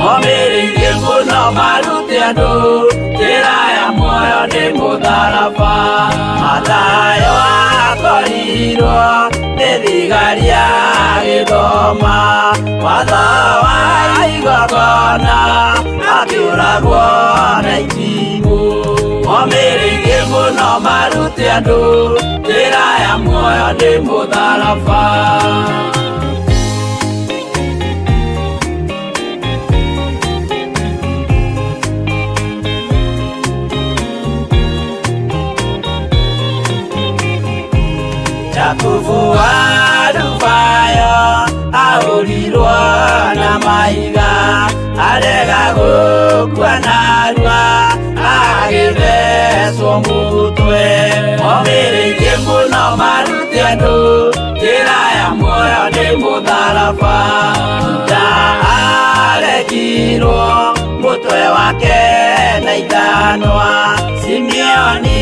Momĩrĩirie mũno marute andũ njĩra ya muoyo nĩ mũtharaba. Mathayo akorirwo nĩ thigari agĩthoma watho wa igongona akĩũragwo na itimũ. Momĩrĩirie mũno marute andũ njĩra ya muoyo nĩ mũtharaba. Jakubu wa Rubayo ahũrirwo na mahiga arega gũkua narua agĩthecwo mũtwe. Omĩrĩirie mũno marute andũ njĩra ya muoyo nĩ mũtharaba. Juda aregirwo mũtwe wake na ithanwa. Simeoni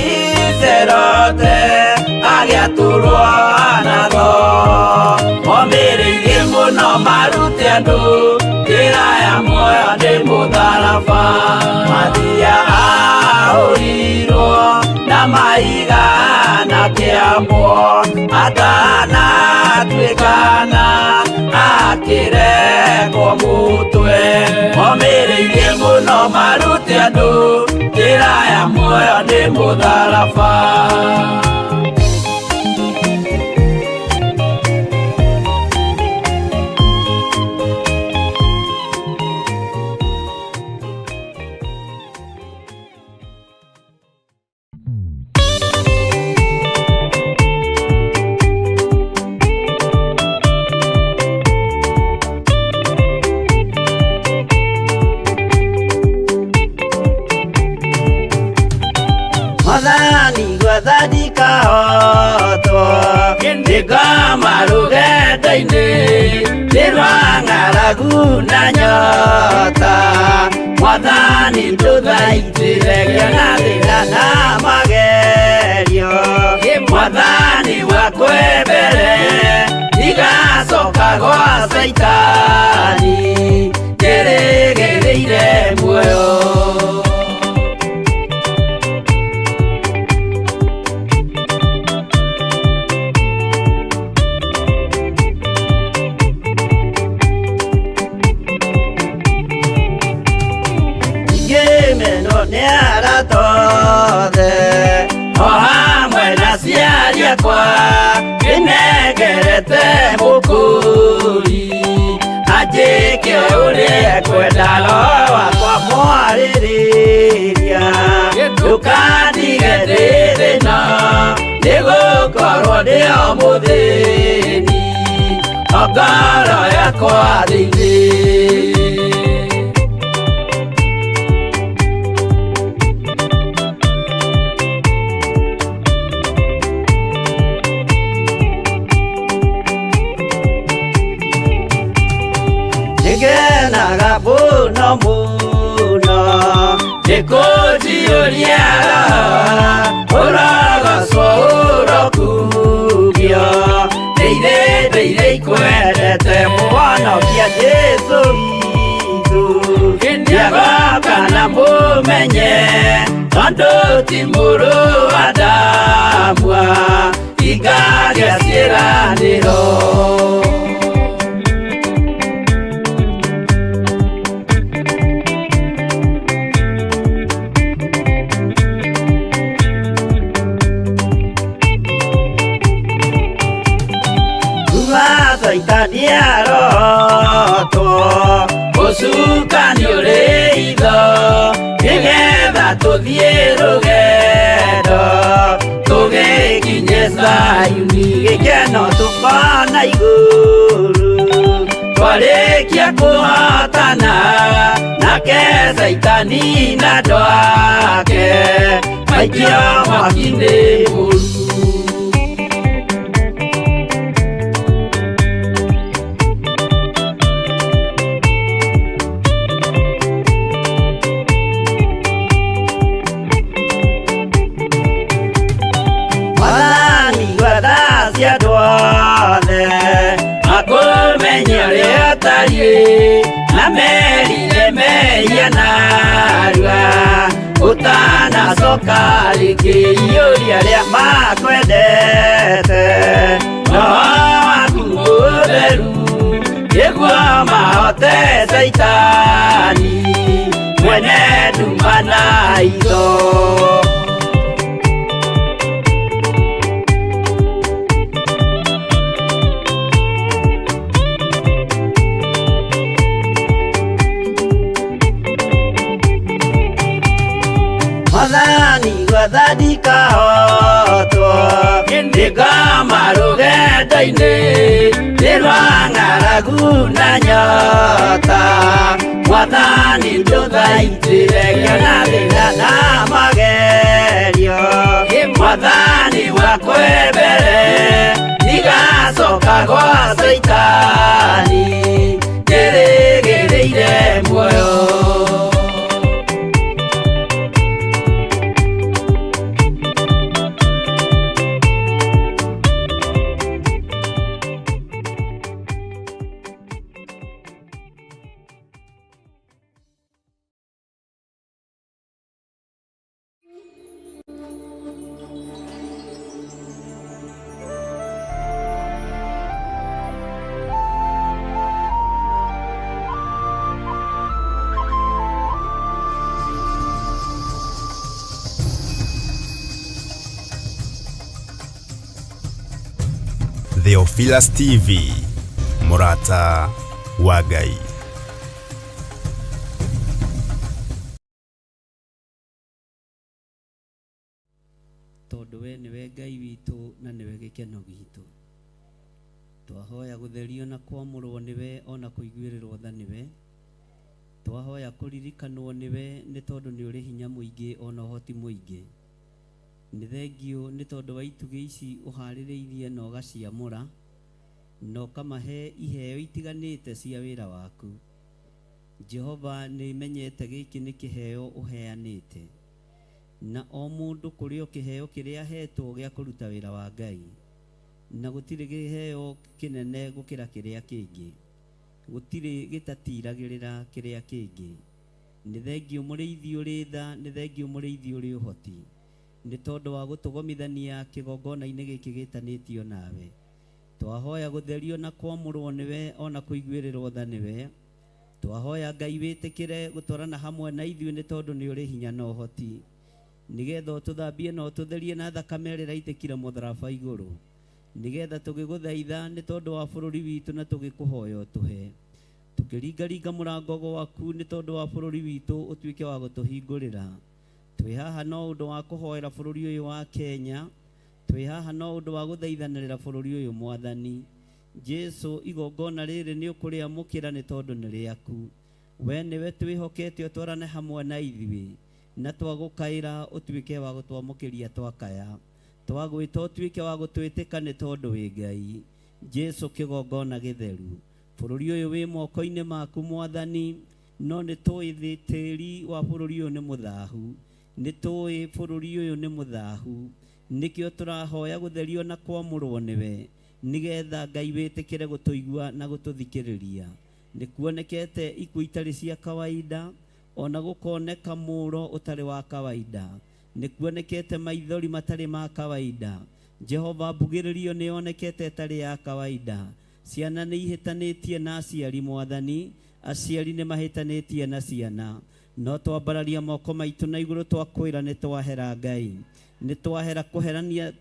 Zerote agĩatũrwo na thoo. Omĩrĩirie mũno marute andũ njĩra ya muoyo nĩ mũtharaba. Mathia ahũrirwo na mahiga na kĩambwo atanatuĩkana akĩrekwo mũtwe. Omĩrĩirie mũno marute andũ njĩra ya muoyo nĩ mũtharaba. Mwathani gwetha ndikahotwo nĩngoma rũgendo-inĩ nĩ rwa ng'aragu na nyota. Mwathani ndũthaitĩre ngĩona thĩna na magerio. Mwathani wakwe mbere ndigacoka gwa Caitani njĩrĩgĩrĩire muoyo. Ingĩmenwo nĩ arata othe o hamwe na aciari akwa ndĩnengerete mũkũri anjĩke ũrĩa ekwenda roho wakwa mwarĩrĩria ndũkandige ndĩ thĩna nĩgũkorwo ndĩ o mũthĩni o ngoro yakwa thĩinĩ. Nĩngenaga mũno mũno nĩkũnjiyũria ũrogocwo ũrokugio ndeire ndeire ikwendete mũhonokia Jesũ witũ nĩagoka na mũmenye tondũ ti mũrũ wa Adamu ingagĩa ciĩranĩro. Kuma Caitani arotwo ũcukani ũrĩ itho nĩgetha tũthiĩ rũgendo tũgĩkinye Zayuni gĩkeno tũkona igũrũ twarĩkia kũhotana nake Caitani na andũ ake maikio mwaki-inĩ mũru. Mwathani gwetha cia andũ othe makũmenye ũrĩa ũtariĩ na merire Ũtanacoka rĩngĩ iyũria arĩa makwendete roho waku mũtheru nĩguo mahote Caitani mwene nduma na itho. Mwathani gwatha ndikahotwo nĩngoma rũgendo-inĩ nĩ rwa ng'aragu na nyota. Mwathani ndũthaitĩre ngĩona thĩna na magerio. Mwathani wakwe mbere ndigacoka gwa Caitani njĩrĩgĩrĩire muoyo. Theophilus TV, mũrata wa Ngai. Tondũ we nĩwe Ngai witũ na nĩwe gĩkeno gitũ. Twahoya gũtherio na kwamũrwo nĩwe ona kũiguĩrĩrwo tha nĩwe. Twahoya kũririkanwo nĩwe nĩ tondũ nĩ ũrĩ hinya mũingĩ ona ũhoti mũingĩ. Nĩ thengiũ nĩ tondũ wa itugĩ ici ũharĩrĩirie na ũgaciamũra na ũkamahe iheo itiganĩte cia wĩra waku. Jehova nĩ menyete gĩkĩ nĩ kĩheo ũheanĩte. Na o mũndũ kũrĩ o kĩheo kĩrĩa ahetwo gĩa kũruta wĩra wa Ngai. Na gũtirĩ kĩheo kĩnene gũkĩra kĩrĩa kĩngĩ. Gũtirĩ gĩtatiragĩrĩra kĩrĩa kĩngĩ. Nĩ thengiũ mũrĩithi ũrĩ tha, nĩ thengiũ mũrĩithi ũrĩ ũhoti. Nĩ tondũ wa gũtũgomithania kĩgongona-inĩ gĩkĩ gĩtanĩtio nawe. Twahoya gũtherio na kwamũrwo nĩwe ona kũiguĩrĩrwo tha nĩwe. Twahoya Ngai wĩtĩkĩre gũtwarana hamwe na ithuĩ nĩ tondũ nĩ ũrĩ hinya na ũhoti. Nĩgetha ũtũthambie na ũtũtherie na thakame ĩrĩa ĩraitĩkire mũtharaba igũrũ. Nĩgetha tũgĩgũthaitha nĩ tondũ wa bũrũri witũ na tũgĩkũhoya ũtũhe. Tũkĩringaringa mũrango gwaku nĩ tondũ wa bũrũri witũ ũtuĩke wa gũtũhingũrĩra. Twĩ haha no ũndũ wa kũhoera bũrũri ũyũ wa Kenya. Twĩ haha no ũndũ wa gũthaithanĩrĩra bũrũri ũyũ Mwathani. Jesu igongona rĩrĩ nĩ ũkũrĩamũkĩra nĩ tondũ nĩ rĩaku. We nĩwe twĩhokete ũtwarane hamwe na ithuĩ. Na twagũkaĩra ũtuĩke wa gũtwamũkĩria twakaya. Twagwĩta ũtuĩke wa gũtwĩtĩka nĩ tondũ wĩ Ngai. Jesu kĩgongona gĩtheru. Bũrũri ũyũ wĩ moko-inĩ maku Mwathani, no nĩ tũĩ tĩri wa bũrũri ũyũ nĩ mũthahu. Nĩ tũĩ bũrũri ũyũ nĩ mũthahu. Nĩkĩo tũrahoya gũtherio na kwamũrwo nĩwe, nĩgetha Ngai wĩtĩkĩre gũtũigua na gũtũthikĩrĩria. Nĩ kuonekete ikuũ itarĩ cia kawaida, ona gũkoneka mũro ũtarĩ wa kawaida. Nĩ kuonekete maithori matarĩ ma kawaida. Jehova mbugĩrĩrio nĩ yonekete ĩtarĩ ya kawaida. Ciana nĩ ihĩtanĩtie na aciari Mwathani, aciari nĩ mahĩtanĩtie na ciana. No twambararia moko maitũ na igũrũ twakwĩra nĩ twahera Ngai. Nĩ twahera kũherania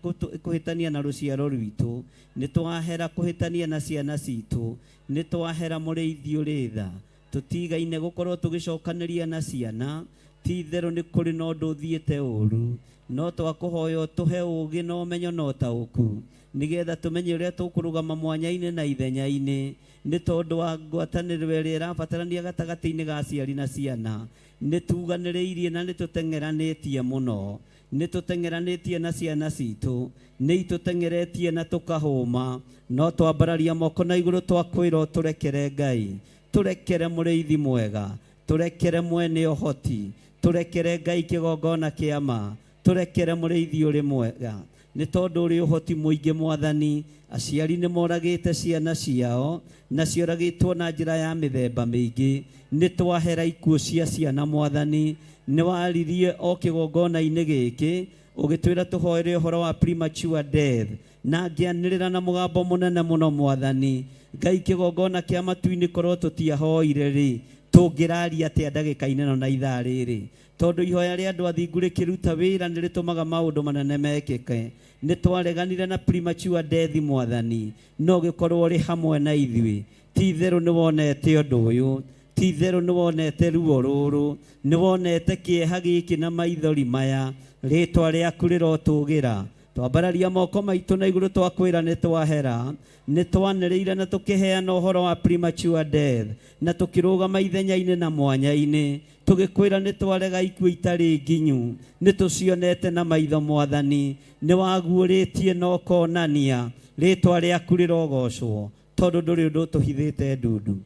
kũhĩtania na rũciaro rwitũ. Nĩ twahera kũhĩtania na ciana citũ. Nĩ twahera mũrĩithi ũrĩ tha. Tũtigaine gũkorwo tũgĩcokanĩria na ciana. Ti itherũ nĩ kũrĩ na ũndũ ũthiĩte ũru. No twakũhoya ũtũhe ũũgĩ na ũmenyo na ũtaũku. Nĩgetha tũmenye ũrĩa tũkũrũgama mwanya-inĩ na ithenya-inĩ. Nĩ tondũ wa ngwatanĩro ĩrĩa ĩrabatarania gatagatĩ-inĩ ga aciari na ciana. Nĩ tuganĩrĩirie na nĩ tũteng'eranĩtie mũno. Nĩ tũteng'eranĩtie na ciana citũ. Nĩ itũteng'eretie na tũkahũma. No twambararia moko na igũrũ twakwĩra ũtũrekere Ngai. Tũrekere mũrĩithi mwega. Tũrekere mwene ũhoti. Tũrekere Ngai kĩgongona kĩa ma. Tũrekere mũrĩithi ũrĩ mwega. Nĩ tondũ ũrĩ ũhoti mũingĩ Mwathani. Aciari nĩ moragĩte ciana ciao na cioragĩtwo na njĩra ya mĩthemba mĩingĩ. Nĩ twahera ikuũ cia ciana Mwathani. Nĩ waririe o kĩgongona-inĩ gĩkĩ ũgĩtwĩra tũhoere ũhoro wa premature death, na ngĩanĩrĩra na mũgambo mũnene mũno Mwathani Ngai, kĩgongona kĩa matu-inĩ korwo tũtiahoire rĩ, tũngĩraria atĩa ndagĩka-inĩ ĩno na ithaa rĩrĩ? Tondũ ihoya rĩa andũ athingu rĩkĩruta wĩra nĩ rĩtũmaga maũndũ manene mekĩke. Nĩ twareganire na premature death Mwathani, no ũgĩkorwo ũrĩ hamwe na ithuĩ. Ti itherũ nĩ wonete ũndũ ũyũ, ti itherũ nĩ wonete ruo rũrũ, nĩ wonete kĩeha gĩkĩ na maithori maya. Rĩtwa rĩaku rĩrotũgĩra. Twambararia moko maitũ na igũrũ twakwĩra nĩ twahera. Nĩ twanĩrĩire na tũkĩheana ũhoro wa premature death, na tũkĩrũgama ithenya-inĩ na mwanya-inĩ tũgĩkwĩra nĩ twarega ikuũ itarĩ nginyu. Nĩ tũcionete na maitho Mwathani, nĩ waguũrĩtie na ũkonania. Rĩtwa rĩaku rĩrogocwo, tondũ ndũrĩ ũndũ ũtũhithĩte ndundu.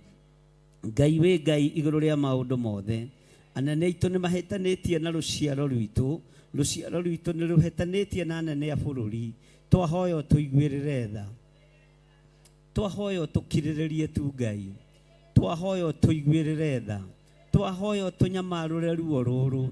Ngai wĩ Ngai igũrũ rĩa maũndũ mothe. Anene aitũ nĩ mahĩtanĩtie na rũciaro rwitũ, rũciaro rwitũ nĩ rũhĩtanĩtie na anene a bũrũri. Twahoya ũtũiguĩrĩre tha, twahoya ũtũkirĩrĩrie tu Ngai, twahoya ũtũiguĩrĩre tha, twahoya ũtũnyamarũre ruo rũrũ,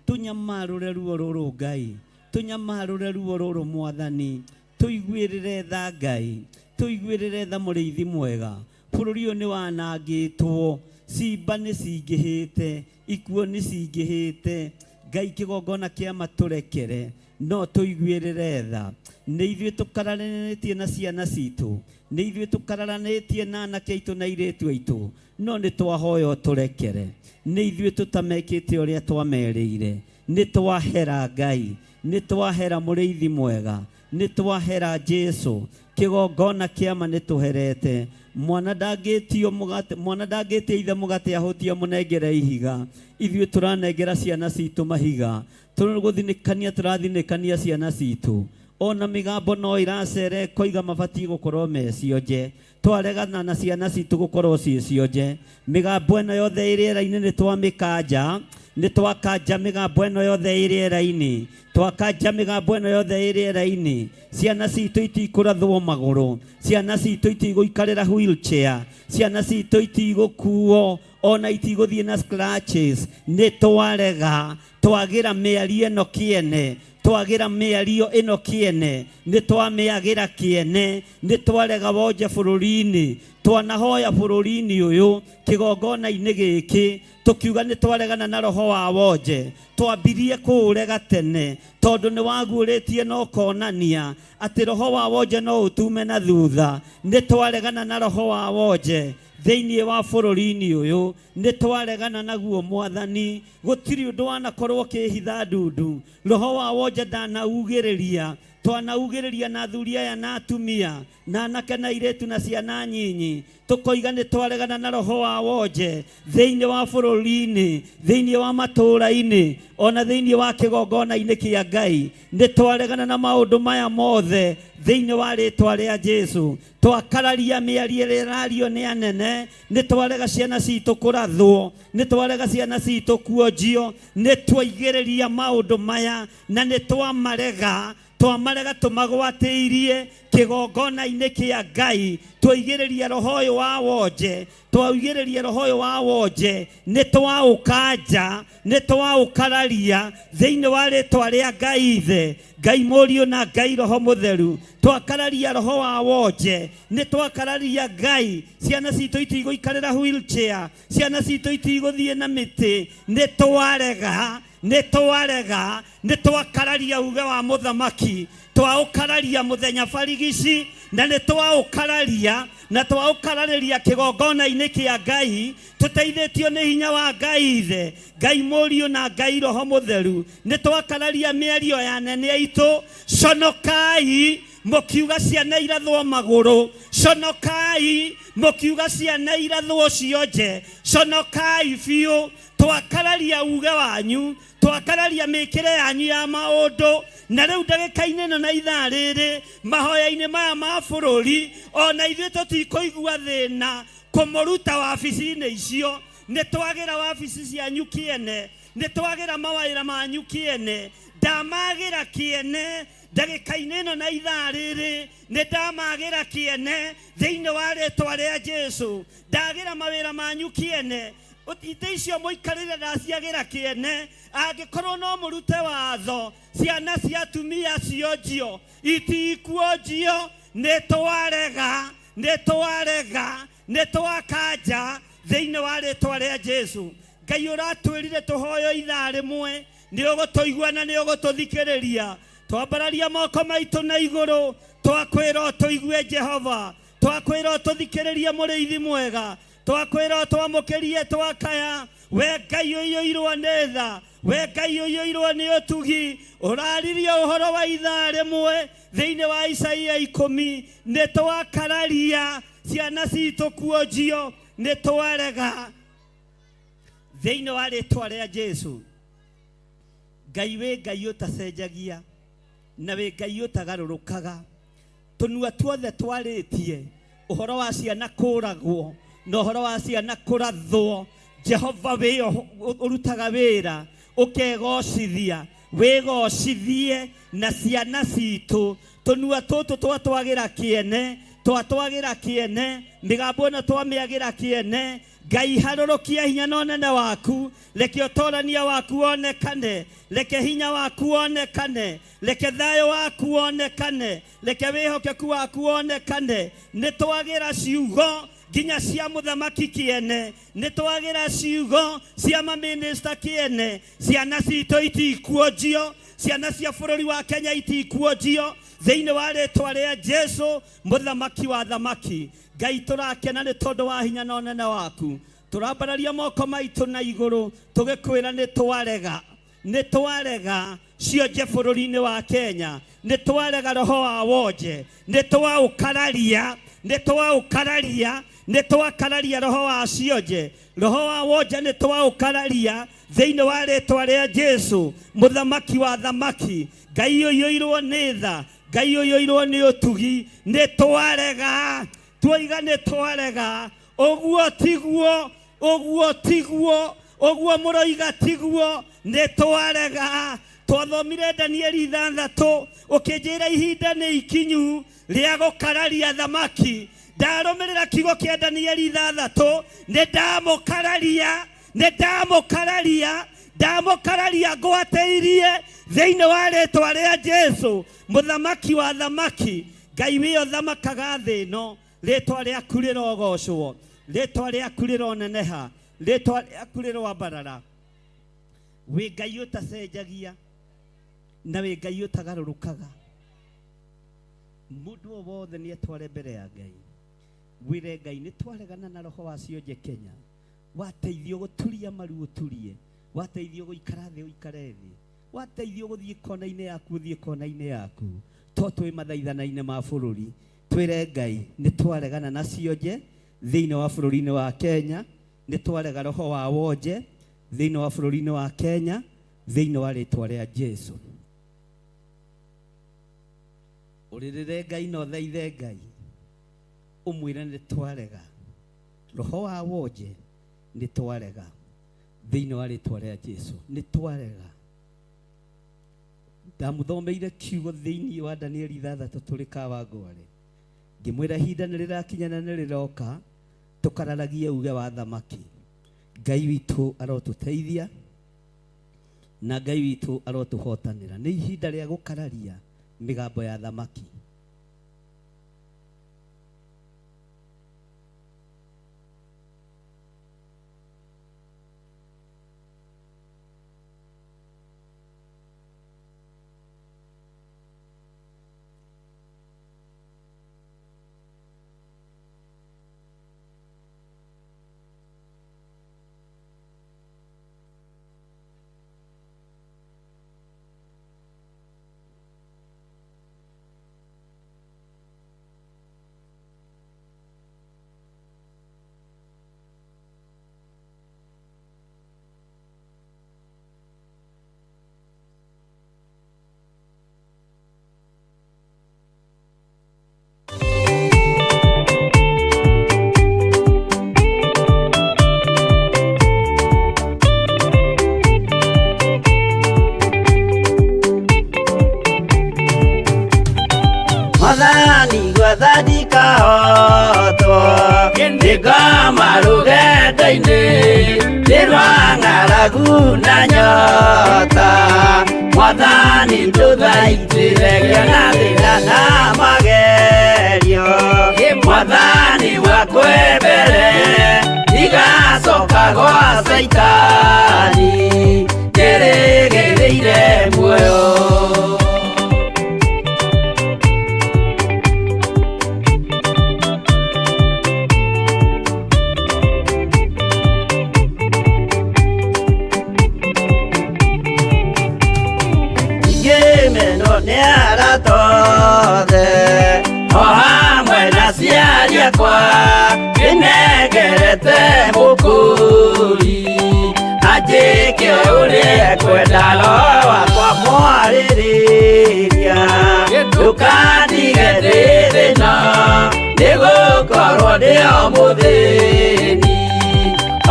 tũnyamarũre ruo rũrũ Ngai, tũnyamarũre ruo rũrũ Mwathani, tũiguĩrĩre tha Ngai, tũiguĩrĩre tha mũrĩithi mwega. Bũrũri ũyũ nĩ wanangĩtwo, cimba nĩ cingĩhĩte, ikuũ nĩ cingĩhĩte. Ngai kĩgongona kĩa matũrekere, no tũiguĩrĩre tha. Nĩ ithuĩ tũkararanĩtie na ciana citũ, nĩ ithuĩ tũkararanĩtie na anake aitũ na airĩtu aitũ, no nĩ twahoya ũtũrekere. Nĩ ithuĩ tũtamekĩte ũrĩa twamerĩire. Nĩ twahera Ngai, nĩ twahera mũrĩithi mwega, nĩ twahera Jesu. Kĩgongona kĩama nĩ tũherete. Mwana ndangĩtio mũgate, mwana ndangĩtia ithe mũgate ahũtie amũnengere ihiga. Ithuĩ tũranengera ciana citũ mahiga, tũgũthinĩkania tũrathinĩkania ciana citũ. Ona mĩgambo no ĩracera ĩkoiga mabatiĩ gũkorwo me cionje. Twaregana na ciana citũ gũkorwo ciĩ cionje. Mĩgambo ĩno yothe ĩ rĩera-inĩ nĩ twamĩkanja, nĩ twakanja mĩgambo ĩno yothe ĩ rĩera-inĩ, twakanja mĩgambo ĩno yothe ĩ rĩera-inĩ. Ciana citũ itikũrathwo magũrũ, ciana citũ itigũikarĩra wheelchair, ciana citũ itigũkuo, ona itigũthiĩ na scratches. Nĩ twarega, twagĩra mĩario ĩno kĩene, twagĩra mĩario ĩno kĩene, nĩ twamĩagĩra kĩene. Nĩ twarega wonje bũrũri-inĩ, twanahoya bũrũri-inĩ ũyũ kĩgongona-inĩ gĩkĩ tũkiuga nĩ twaregana na roho wa wonje. Twambirie kũũrega tene tondũ nĩ waguũrĩtie na ũkonania atĩ roho wa wonje no ũtume na thutha. Nĩ twaregana na roho wa wonje thĩinĩ wa bũrũri-inĩ ũyũ, nĩ twaregana naguo Mwathani. Gũtirĩ ũndũ wanakorwo ũkĩhitha ndundu. Roho wa wonje ndanaugĩrĩria, twanaugĩrĩria na athuri aya na atumia na anake na airĩtu na ciana nyinyi, tũkoiga nĩ twaregana na roho wa wonje thĩinĩ wa bũrũri-inĩ, thĩinĩ wa matũũra-inĩ, ona thĩinĩ wa kĩgongona-inĩ kĩa Ngai. Nĩ twaregana na maũndũ maya mothe thĩinĩ wa rĩtwa rĩa Jesu. Twakararia mĩario ĩrĩa ĩrario nĩ anene, nĩ twarega ciana citũ kũrathwo, nĩ twarega ciana citũ kuonjio, nĩ twaigĩrĩria maũndũ maya na nĩ twamarega, twamarega tũmagwatĩirie kĩgongona-inĩ kĩa Ngai. Twaigĩrĩria roho ũyũ wa wonje, twaigĩrĩria roho ũyũ wa wonje, nĩ twaũkanja, nĩ twaũkararia thĩinĩ wa rĩtwa rĩa Ngai Ithe, Ngai Mũriũ na Ngai Roho Mũtheru. Twakararia roho wa wonje, nĩ twakararia Ngai. Ciana citũ itigũikarĩra wheelchair, ciana citũ itigũthiĩ na mĩtĩ. Nĩ twarega, nĩ twarega, nĩ twakararia uge wa mũthamaki, twaũkararia mũthenya barigici, na nĩ twaũkararia na twaũkararĩria kĩgongona-inĩ kĩa Ngai, tũteithĩtio nĩ hinya wa Ngai Ithe, Ngai Mũriũ na Ngai Roho Mũtheru. Nĩ twakararia mĩario ya anene aitũ. Conokai mũkiuga ciana irathwo magũrũ, conokai mũkiuga ciana irathwo cionje, conokai biũ. Twakararia uge wanyu, twakararia mĩkĩre yanyu ya maũndũ, na rĩu ndagĩka-inĩ ĩno na ithaa rĩrĩ mahoya-inĩ maya ma bũrũri, ona ithuĩ tũtikũigua thĩna kũmũruta wabici-inĩ icio. Nĩ twagĩra wabici cianyu kĩene, nĩ twagĩra mawĩra manyu kĩene. Ndamagĩra kĩene ndagĩka-inĩ ĩno na ithaa rĩrĩ, nĩ ndamagĩra kĩene thĩinĩ wa rĩtwa rĩa Jesu. Ndagĩra mawĩra manyu kĩene, itĩ icio mũikarĩre ndaciagĩra kĩene. Angĩkorwo no mũrute watho ciana cia atumia cionjio itikuonjio, nĩ twarega, nĩ twarega, nĩ twakanja thĩinĩ wa rĩtwa rĩa Jesu. Ngai ũratwĩrire tũhoyo ithaa rĩmwe, nĩ ũgũtũigua na nĩ ũgũtũthikĩrĩria. Twambararia moko maitũ na igũrũ, twakwĩra ũtũigue Jehova, twakwĩra ũtũthikĩrĩrie mũrĩithi mwega, twakwĩra ũtwamũkĩrie twakaya. We Ngai ũiyũirwo nĩ tha, we Ngai ũiyũirwo nĩ ũtugi, ũraririe ũhoro wa ithaa rĩmwe thĩinĩ wa Isaia 10, nĩ twakararia ciana citũ kuonjio, nĩ twarega thĩinĩ wa rĩtwa rĩa Jesu. Ngai wĩ Ngai ũtacenjagia na wĩ Ngai ũtagarũrũkaga. Tũnua tuothe twarĩtie ũhoro wa ciana kũragwo na ũhoro wa ciana kũrathwo, Jehova wĩ ũrutaga wĩra ũkegocithia, wĩgocithie na ciana citũ. Tũnua tũtũ twatwagĩra kĩene, twatwagĩra kĩene, mĩgambo ĩno twamĩagĩra kĩene. Ngai harũrũkia hinya na ũnene waku, reke ũtorania waku wonekane, reke hinya waku wonekane, reke thayũ waku wonekane, reke wĩhokeku waku wonekane. Nĩ twagĩra ciugo nginya cia mũthamaki kĩene, nĩ twagĩra ciugo cia mamĩnĩsta kĩene. Ciana citũ itikuonjio, ciana cia bũrũri wa Kenya itikuonjio thĩinĩ wa rĩtwa rĩa Jesu mũthamaki wa thamaki. Ngai tũrakena nĩ tondũ wa hinya na ũnene waku. Tũrambararia moko maitũ na igũrũ tũgĩkwĩra nĩ twarega, nĩ twarega cionje bũrũri-inĩ wa Kenya, nĩ twarega roho wa wonje, nĩ twaũkararia, nĩ twaũkararia, nĩ twakararia roho wa cionje, roho wa wonje nĩ twaũkararia thĩinĩ wa rĩtwa rĩa Jesu mũthamaki wa thamaki. Ngai ũiyũirwo nĩ tha, Ngai ũiyũirwo nĩ ũtugi, nĩ twarega, tuoiga nĩ twarega. Ũguo tiguo, ũguo tiguo, ũguo mũroiga tiguo, nĩ twarega. Twathomire Danieli 6 ũkĩnjĩra ihinda nĩ ikinyu rĩa gũkararia thamaki. Ndarũmĩrĩra kiugo kĩa Danieli 6, nĩ ndamũkararia, nĩ ndamũkararia, ndamũkararia ngwatĩirie thĩinĩ wa rĩtwa rĩa Jesu mũthamaki wa thamaki. Ngai wĩ ũthamakaga thĩ ĩno, rĩtwa rĩaku rĩrogocwo, rĩtwa rĩaku rĩroneneha, rĩtwa rĩaku rĩroambarara. Wĩ Ngai ũtacenjagia na wĩ Ngai ũtagarũrũkaga. Mũndũ o wothe nĩ etware mbere ya Ngai, wĩre Ngai nĩ twaregana na roho wa cionje Kenya. Wateithio gũturia maru ũturie, wateithio gũikara thĩ ũikare thĩ, wateithio gũthiĩ kona-inĩ yaku ũthiĩ kona-inĩ yaku. To twĩ mathaithana-inĩ ma bũrũri, twĩre Ngai nĩ twaregana na cionje thĩinĩ wa bũrũri-inĩ wa Kenya, nĩ twarega roho wa wonje thĩinĩ wa bũrũri-inĩ wa Kenya, thĩinĩ wa rĩtwa rĩa Jesu. Ũrĩrĩre Ngai na ũthaithe Ngai, ũmwĩre nĩ twarega roho wa wonje, nĩ twarega thĩinĩ wa rĩtwa rĩa Jesu, nĩ twarega. Ndamũthomeire kiugo thĩinĩ wa Danieli 6 tũrĩ Kawangware, ngĩmwĩra ihinda nĩ rĩrakinya na nĩ rĩroka tũkararagie uge wa thamaki. Ngai witũ arotũteithia na Ngai witũ arotũhotanĩra. Nĩ ihinda rĩa gũkararia mĩgambo ya thamaki. Mwathani gwetha ndikahotwo nĩngoma rũgendo-inĩ nĩ rwa ng'aragu na nyota Mwathani ndũthaitĩre ngĩona thĩna na magerio Mwathani wakwe mbere ndigacoka gwa Caitani ndĩrĩgĩrĩire muoyo. Ngĩmenwo nĩ arata othe o hamwe na aciari akwa ndĩnengerete mũkũri anjĩke ũrĩa ekwenda roho wakwa mwarĩrĩria ndũkandige ndĩ thĩna nĩgũkorwo ndĩ o mũthĩni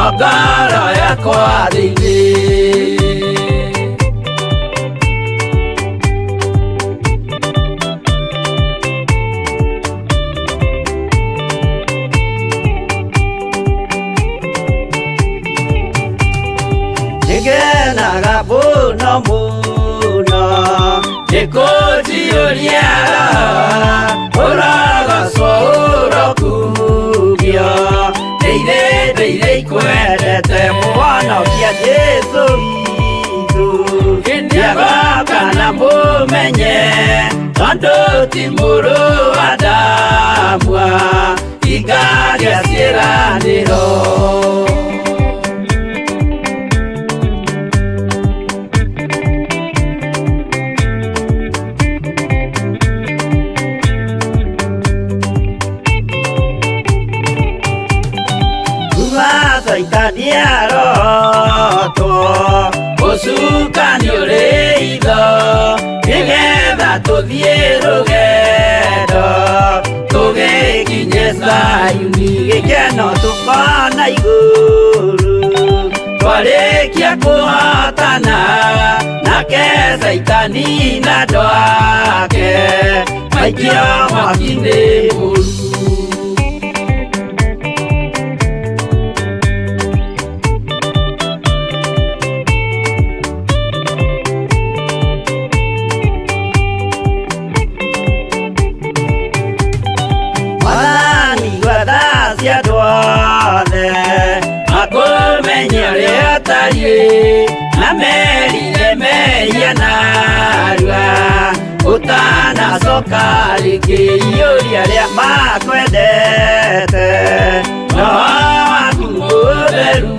o ngoro yakwa thĩinĩ. Nĩngenaga mũno mũno nĩkũnjiyũria ũrogocwo ũrokugio ndĩire ndĩire ikwendete mũhonokia Jesũ witũ nĩagoka na mũmenye tondũ ti mũrũ wa Adamu ingaria ciĩranĩro. Caitani arotwo ũcukani ũrĩ itho nĩgetha tũthiĩ rũgendo tũgĩkinye Zayuni gĩkeno tũkona igũrũ twarĩkia kũhotana nake Caitani na andũ ake maikio mwaki-inĩ mũru. Mwathani gwetha cia andũ othe makũmenye ũrĩa ũtariĩ na merire mehia narua ũtanacoka rĩngĩ iyũria arĩa makwendete roho waku mũtheru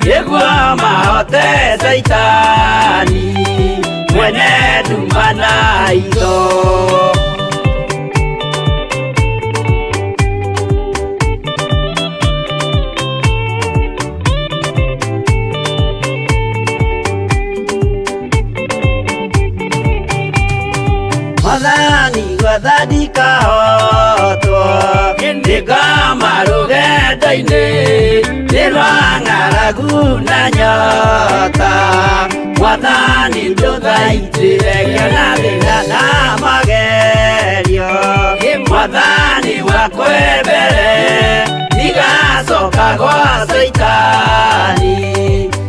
nĩguo mahote Caitani mwene nduma na itho. Mwathani gwetha ndikahotwo nĩngoma rũgendo-inĩ nĩ rwa ng'aragu na nyota Mwathani ndũthaitĩre ngĩona thĩna na magerio Mwathani wakwe mbere ndigacoka gwa Caitani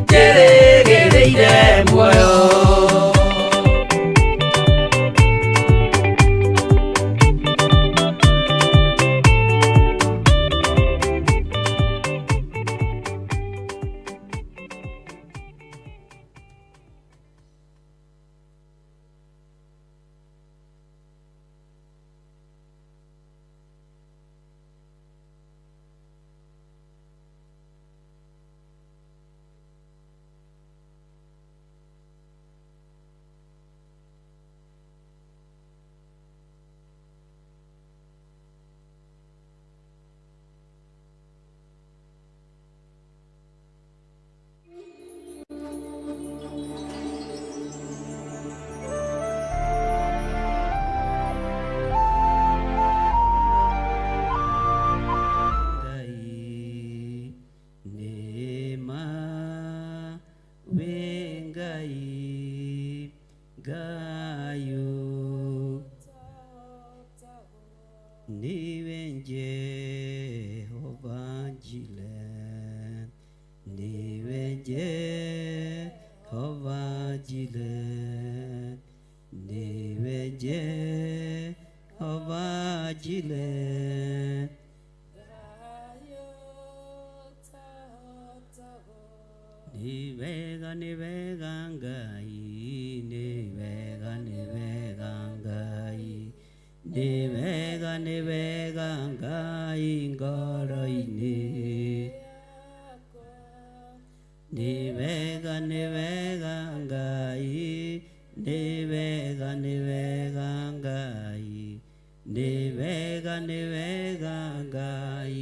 ndĩrĩgĩrĩire muoyo. Ngai Ngai. Jehova Jireh, nĩwe Jehova Jireh. Nĩ wega, nĩ wega Ngai, nĩ wega, nĩ wega Ngai, nĩ wega, nĩ wega Ngai ngoro-inĩ. Nĩ wega, nĩ wega Ngai, nĩ wega, nĩ wega Ngai, nĩ wega, nĩ wega Ngai.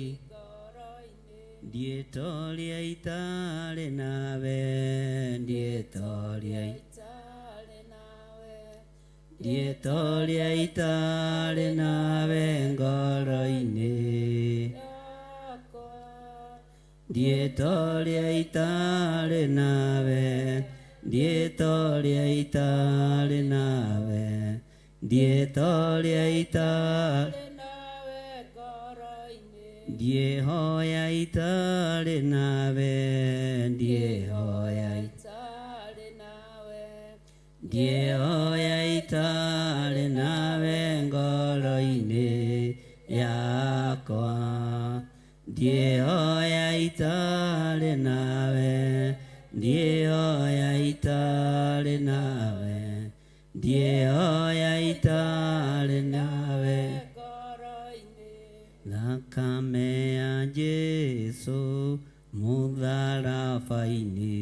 Ndietoria itarĩ nawe, ndietoria, ndietoria itarĩ nawe ngoro-inĩ. Ndietoria itarĩ nawe, ndietoria itarĩ nawe, ndietoria itarĩ, ndiĩhoya itarĩ nawe, ndiĩhoya, ndiĩhoya itarĩ nawe ngoro-inĩ yakwa. Ndiĩhoya itarĩ nawe, ndiĩhoya itarĩ nawe, ndiĩhoya itarĩ nawe. Thakame ya Jesu mũtharaba-inĩ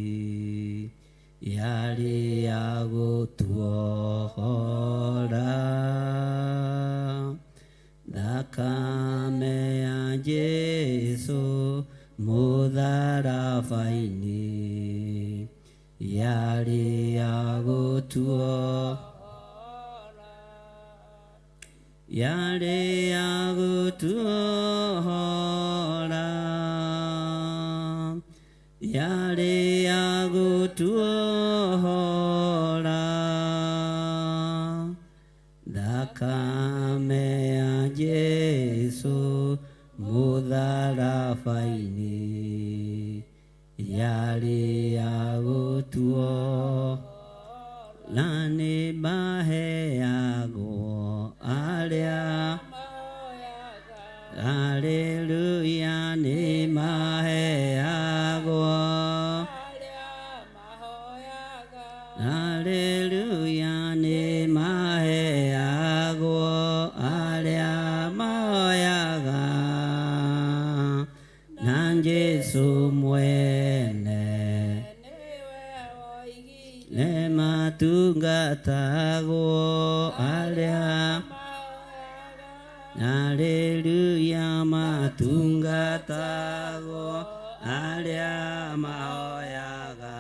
yarĩ ya gũtuohora. Thakame ya Jesu mũtharaba-inĩ yarĩ ya gũtuo, yarĩ ya gũtuohora, yarĩ ya gũtuohora. Thakame ya Jesu mũtharaba-inĩ yarĩ ya gũtuo. Na nĩ maheagwo arĩa, haleluya, nĩ maheagwo, haleluya, nĩ maheagwo arĩa mahoyaga. Na Jesu mwene nĩ matungatagwo arĩa, haleluya, matungatagwo arĩa mahoyaga,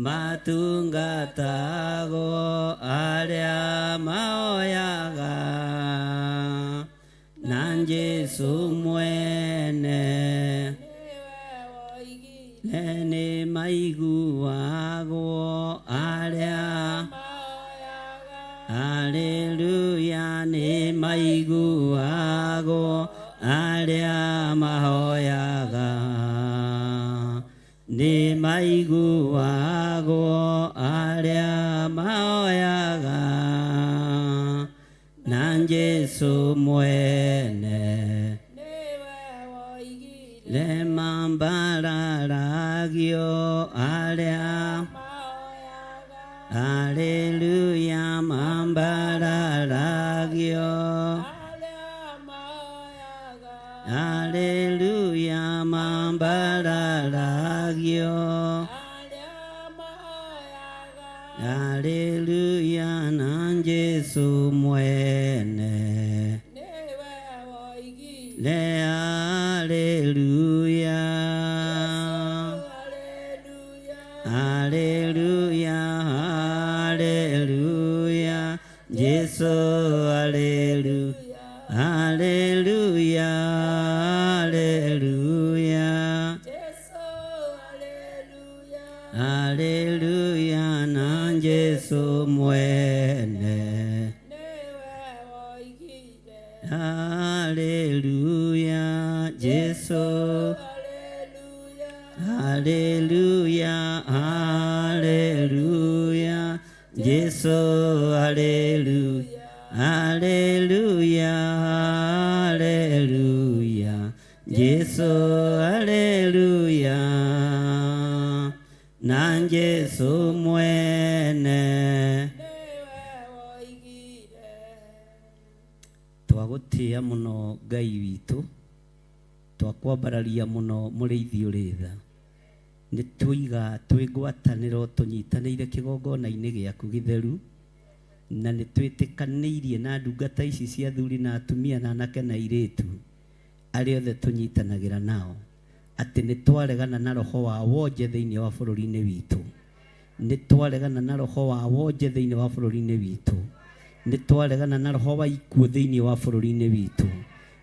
matungatagwo arĩa mahoyaga. Na Jesu mwene nĩ maiguagwo arĩa, haleluya, nĩ maiguagwo arĩa mahoyaga, nĩ maiguagwo arĩa mahoyaga. Na Jesu mwene nĩ mambararagio arĩa, haleluya, mambararagio, haleluya, mambararagio, haleluya. Na Jesu mwene le, haleluya, haleluya, haleluya, Jesu haleluya, haleluya, haleluya, haleluya. Na Jesu mwene, haleluya, Jesu. Haleluya, haleluya, Jesu haleluya, haleluya, haleluya, Jesu haleluya, na Jesu mwene. Twagũtĩa mũno Ngai witũ, twakwambararia mũno mũrĩithi ũrĩ tha. Nĩ twoiga twĩ ngwatanĩro tũnyitanĩire kĩgongona-inĩ gĩaku gĩtheru, na nĩ twĩtĩkanĩirie na ndungata ici cia athuri na atumia na anake na airĩtu arĩa othe tũnyitanagĩra nao, atĩ nĩ twaregana na roho wa wonje thĩinĩ wa bũrũri-inĩ witũ. Nĩ twaregana na roho wa wonje thĩinĩ wa bũrũri-inĩ witũ. Nĩ twaregana na roho wa ikuũ thĩinĩ wa bũrũri-inĩ witũ.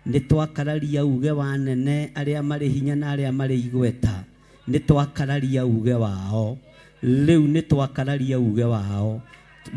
Nĩ twakararia uge wa anene arĩa marĩ hinya na arĩa marĩ igweta. Nĩ twakararia uge wao. Rĩu nĩ twakararia uge wao.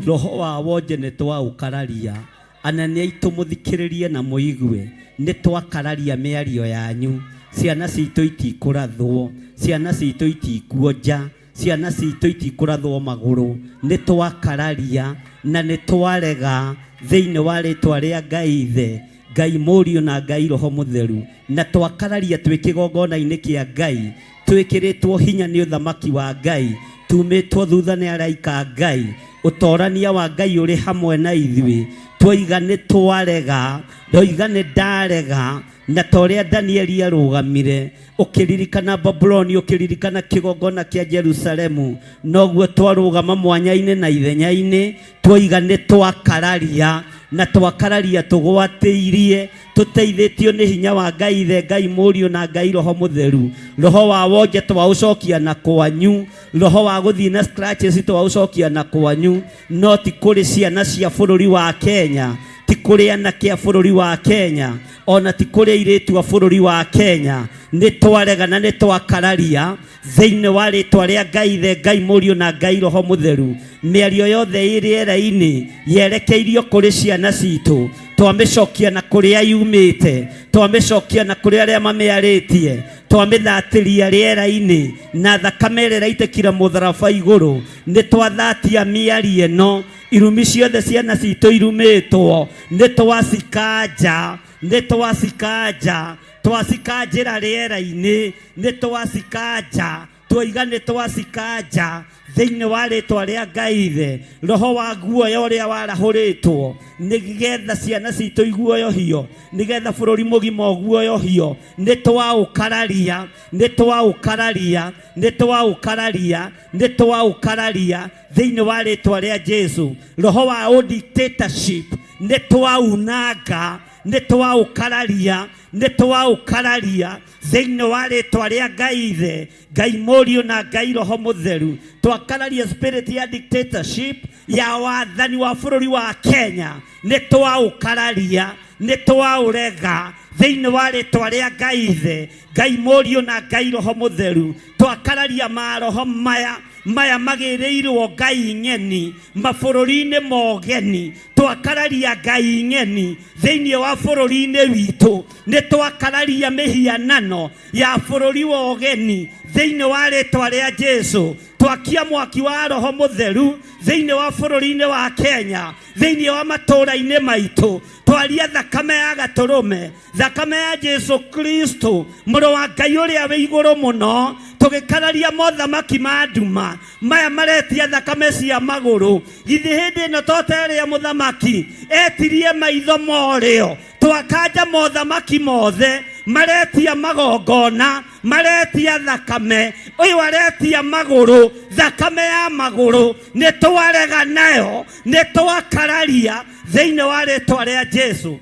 Roho wa wonje nĩ twaũkararia. Anene aitũ mũthikĩrĩrie na mũigue. Nĩ twakararia mĩario yanyu. Ciana citũ itikũrathwo. Ciana citũ itikuonja. Ciana citũ itikũrathwo magũrũ. Nĩ twakararia na nĩ twarega thĩinĩ wa rĩtwa rĩa Ngai Ithe, Ngai Mũriũ na Ngai Roho Mũtheru. Na twakararia twĩ kĩgongona-inĩ kĩa Ngai, twĩkĩrĩtwo hinya nĩ ũthamaki wa Ngai, tumĩtwo thutha nĩ araika a Ngai, ũtorania wa Ngai ũrĩ hamwe na ithuĩ. Twoiga nĩ twarega, ndoiga nĩ ndarega, na ta ũrĩa Danieli arũgamire, ũkĩririkana Babuloni, ũkĩririkana kĩgongona kĩa Jerusalemu, noguo twarũgama mwanya-inĩ na ithenya-inĩ, twoiga nĩ twakararia, na twakararia tũgwatĩirie, tũteithĩtio nĩ hinya wa Ngai Ithe, Ngai Mũriũ na Ngai Roho Mũtheru. Roho wa wonje twaũcokia na kwanyu, roho wa gũthiĩ na scratches twaũcokia na kwanyu, no ti kũrĩ ciana cia bũrũri wa Kenya, ti kũrĩ anake a bũrũri wa Kenya, ona ti kũrĩ airĩtu a bũrũri wa Kenya. Nĩ twarega na nĩ twakararia thĩinĩ wa rĩtwa rĩa Ngai Ithe, Ngai Mũriũ na Ngai Roho Mũtheru. Mĩario yothe ĩ rĩera-inĩ yerekeirio kũrĩ ciana citũ, twamĩcokia na kũrĩa yumĩte, twamĩcokia na kũrĩ arĩa mamĩarĩtie, twamĩthatĩria rĩera-inĩ na thakame ĩrĩa ĩraitĩkire mũtharaba igũrũ. Nĩ twathatia mĩario ĩno, irumi ciothe ciana citũ irumĩtwo, nĩ twacikanja, nĩ twacikanja, twacikanjĩra rĩera-inĩ, nĩ twacikanja, twoiga nĩ twacikanja thĩinĩ wa rĩtwa rĩa Ngai Ithe. Roho wa guoya ũrĩa warahũrĩtwo nĩgetha ciana citũ iguoyohio, nĩgetha bũrũri mũgima ũguoyohio, nĩ twaũkararia, nĩ twaũkararia, nĩ twaũkararia, nĩ twaũkararia thĩinĩ wa rĩtwa rĩa Jesu. Roho wa dictatorship nĩ twaunanga, nĩ twaũkararia, nĩ twaũkararia thĩinĩ wa rĩtwa rĩa Ngai Ithe, Ngai Mũriũ na Ngai Roho Mũtheru. Twakararia spirit ya dictatorship ya wathani wa bũrũri wa Kenya, nĩ twaũkararia, nĩ twaũrega thĩinĩ wa rĩtwa rĩa Ngai Ithe, Ngai Mũriũ na Ngai Roho Mũtheru. Twakararia maroho maya maya magĩrĩirwo Ngai ng'eni mabũrũri-inĩ mogeni, twakararia Ngai ng'eni thĩinĩ wa bũrũri-inĩ witũ, nĩ twakararia mĩhianano ya bũrũri wa ũgeni thĩinĩ wa rĩtwa rĩa Jesu. Twakia mwaki wa Roho Mũtheru thĩinĩ wa bũrũri-inĩ wa Kenya, thĩinĩ wa matũũra-inĩ maitũ, twaria thakame ya gatũrũme, thakame ya Jesu Kristo mũrũ wa Ngai ũrĩa wĩ igũrũ mũno, tũgĩkararia mothamaki ma nduma maya maretia thakame cia magũrũ. Githĩ hĩndĩ ĩno to ta ĩrĩa mũthamaki etirie maitho morĩo, twakanja mothamaki mothe maretia magongona, maretia thakame, ũyũ aretia magũrũ, thakame ya magũrũ, nĩ twarega nayo, nĩ twakararia thĩinĩ wa rĩtwa rĩa Jesu.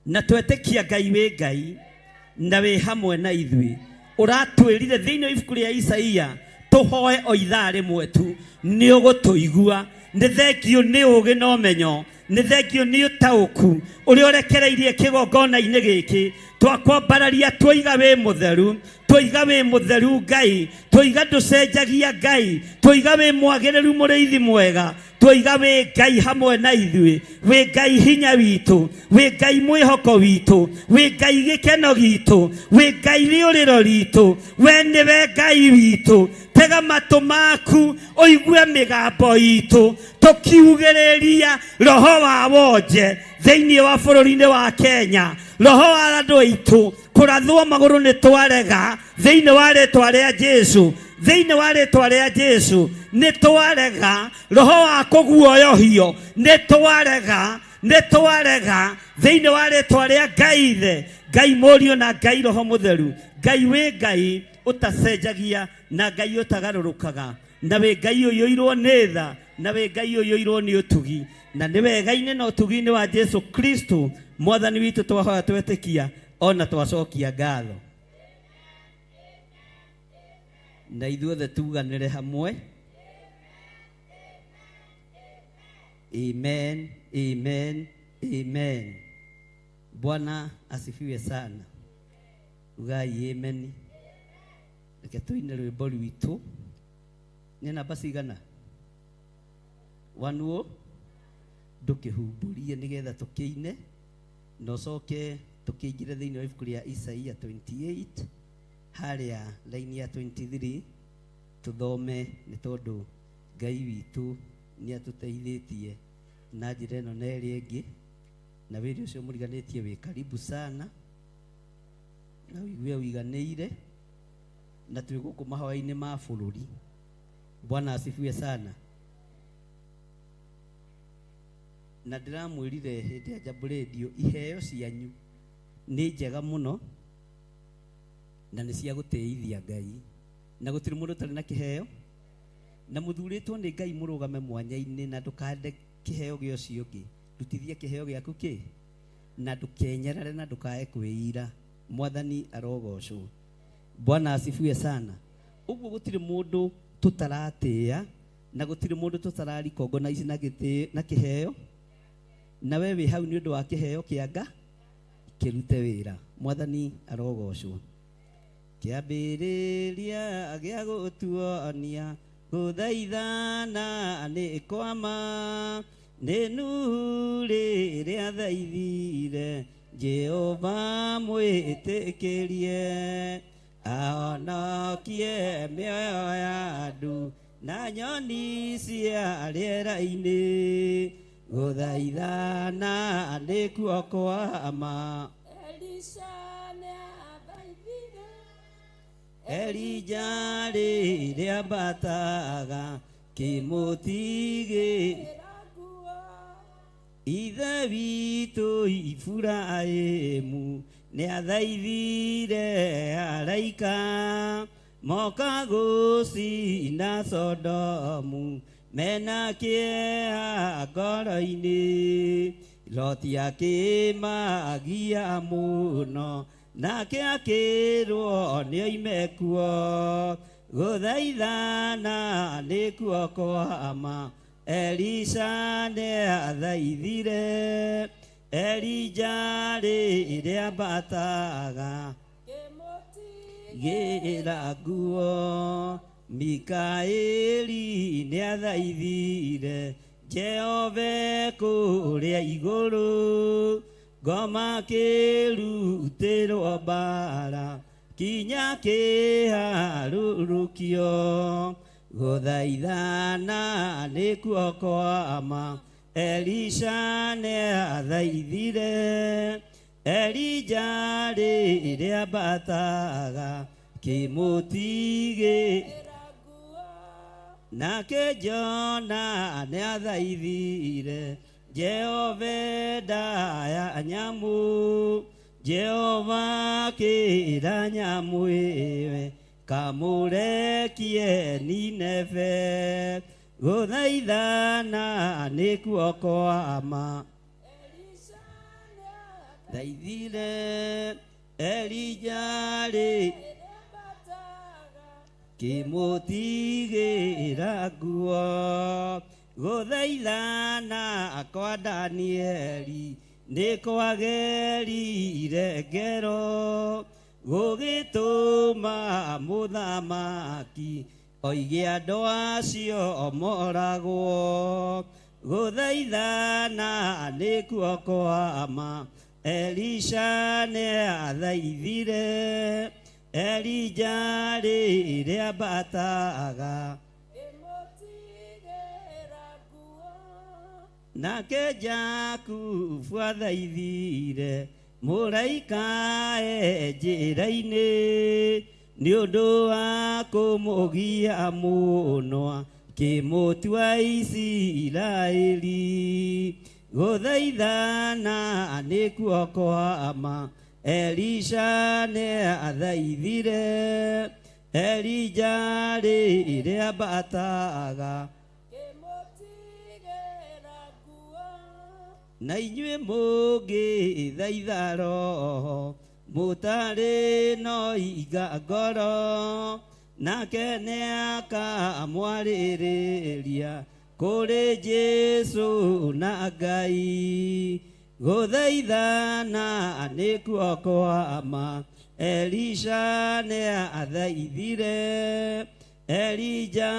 Na twetĩkia Ngai wĩ Ngai na wĩ hamwe na ithuĩ. Ũratwĩrire thĩinĩ wa ibuku rĩa Isaia tũhoe o ithaa rĩmwe tu, nĩ ũgũtũigua. Nĩ thengio nĩ ũũgĩ na ũmenyo, nĩ thengio nĩ ũtaũku ũrĩa ũrekereirie kĩgongona-inĩ gĩkĩ. Twakwambararia twoiga wĩ mũtheru, twoiga wĩ mũtheru Ngai, Twoiga ndũcenjagia Ngai, twoiga wĩ mwagĩrĩru mũrĩithi mwega, twoiga wĩ Ngai hamwe na ithuĩ, wĩ Ngai hinya witũ, wĩ Ngai mwĩhoko witũ, wĩ Ngai gĩkeno gitũ, wĩ Ngai rĩũrĩro ritũ, we nĩwe Ngai witũ. Tega matũ maku ũigue mĩgambo itũ tũkiugĩrĩria roho wa wonje thĩinĩ wa bũrũri-inĩ wa Kenya, roho wa andũ aitũ kũrathwo magũrũ nĩ twarega thĩinĩ wa rĩtwa rĩa Jesu, thĩinĩ wa rĩtwa rĩa Jesu nĩ twarega roho wa kũguoyohio, nĩ twarega, nĩ twarega thĩinĩ wa rĩtwa rĩa Ngai Ithe, Ngai Mũriũ na Ngai Roho Mũtheru. Ngai wĩ Ngai ũtacenjagia na Ngai ũtagarũrũkaga, na wĩ Ngai ũiyũirwo nĩ tha, na wĩ Ngai ũiyũirwo nĩ ũtugi, na nĩ wega-inĩ na ũtugi-inĩ wa Jesu Kristo Mwathani witũ twahoya twetĩkia ona twacokia ngatho. Na ithuothe tuganĩre hamwe. Amen, amen, amen. Bwana asifiwe sana. Ugai amen. Reke tuine rwĩmbo rwitũ. Nĩ namba cigana? Wanuo ndũkĩhumbũrie nĩgetha tũkĩine na ũcoke tũkĩingĩre thĩinĩ wa ibuku rĩa Isaia 28 harĩa raini ya 23 tũthome, nĩ tondũ Ngai witũ nĩ atũteithĩtie na njĩra ĩno na ĩrĩa ĩngĩ, na wĩra ũcio mũriganĩtie wĩ karibu sana na ũigue ũiganĩire, na twĩ gũkũ mahoya-inĩ ma bũrũri. Bwana asifiwe sana. Na ndĩramwĩrire hĩndĩ ya Jambo Radio, iheo cianyu nĩ njega mũno na nĩ cia gũtĩithia Ngai, na gũtirĩ mũndũ ũtarĩ na kĩheo, na mũthurĩtwo nĩ Ngai mũrũgame mwanya-inĩ, na ndũkande kĩheo gĩa ũcio ũngĩ, rutithia kĩheo gĩaku kĩ, na ndũkenyerere na ndũkae kwĩira. Mwathani arogocwo. Bwana asifiwe sana. Ũguo gũtirĩ mũndũ tũtaratĩĩa na gũtirĩ mũndũ tũtararikongona ici na gĩtĩ na kĩheo, na we wĩ hau nĩ ũndũ wa kĩheo kĩa Nga kĩrute wĩra. Mwathani arogocwo. Kĩambĩrĩria gĩa gũtuonia gũthaithana nĩ kwama, nĩ Nuhu rĩrĩa athaithire Jehova mwĩtĩkĩrie ahonokie mĩoyo ya andũ na nyoni cia rĩera-inĩ. Gũthaithana nĩkuo kwama. Elisha nĩathaithire Elija rĩrĩa ambataga kĩmũtigĩ nguo. Ithe witũ Iburahĩmu nĩathaithire araika moka gũcina Sodomu mena kĩeha ngoro-inĩ. Loti akĩmagia mũno nake akĩrwo nĩoime kuo. Gũthaithana nĩkuo kwama. Elisha nĩathaithire Elija rĩrĩa ambataga gĩra nguo. Mikaeli nĩathaithire Jehova kũrĩa igũrũ, ngoma kĩrutĩrwo mbara kinya kĩharũrũkio. Gũthaithana nĩkuo kwama. Elisha nĩathaithire Elija rĩrĩa ambataga kĩmũtigĩ, nake Jona nĩathaithire Jehova ndaya nyamũ. Jehova akĩra nyamũ ĩwe kamũrekie Nineve. Gũthaithana nĩkuo kwama. Thaithire Elija rĩ kĩmũtigĩra nguo. Gũthaithana kwa Danieli nĩ kwagerire ngero. Gũgĩtũma mũthamaki oige andũ acio moragwo. Gũthaithana nĩkuo kwama, Elisha nĩathaithire Elija rĩrĩa ambataga. Ngĩmũtigĩra nguo. Nake Jakubu athaithire mũraika e njĩra-inĩ nĩ ũndũ wa kũmũgia mũno akĩmũtua Isiraeli. Gũthaithana nĩkuo kwama, Elisha nĩathaithire Elija rĩrĩa ambataga. Ngĩmũtigĩra nguo. Na inyuĩ mũngĩthaitha roho mũtarĩ no iga ngoro, nake nĩakamwarĩrĩria kũrĩ Jesũ na Ngai. Gũthaithana nĩkuo kwama, Elisha nĩathaithire Elija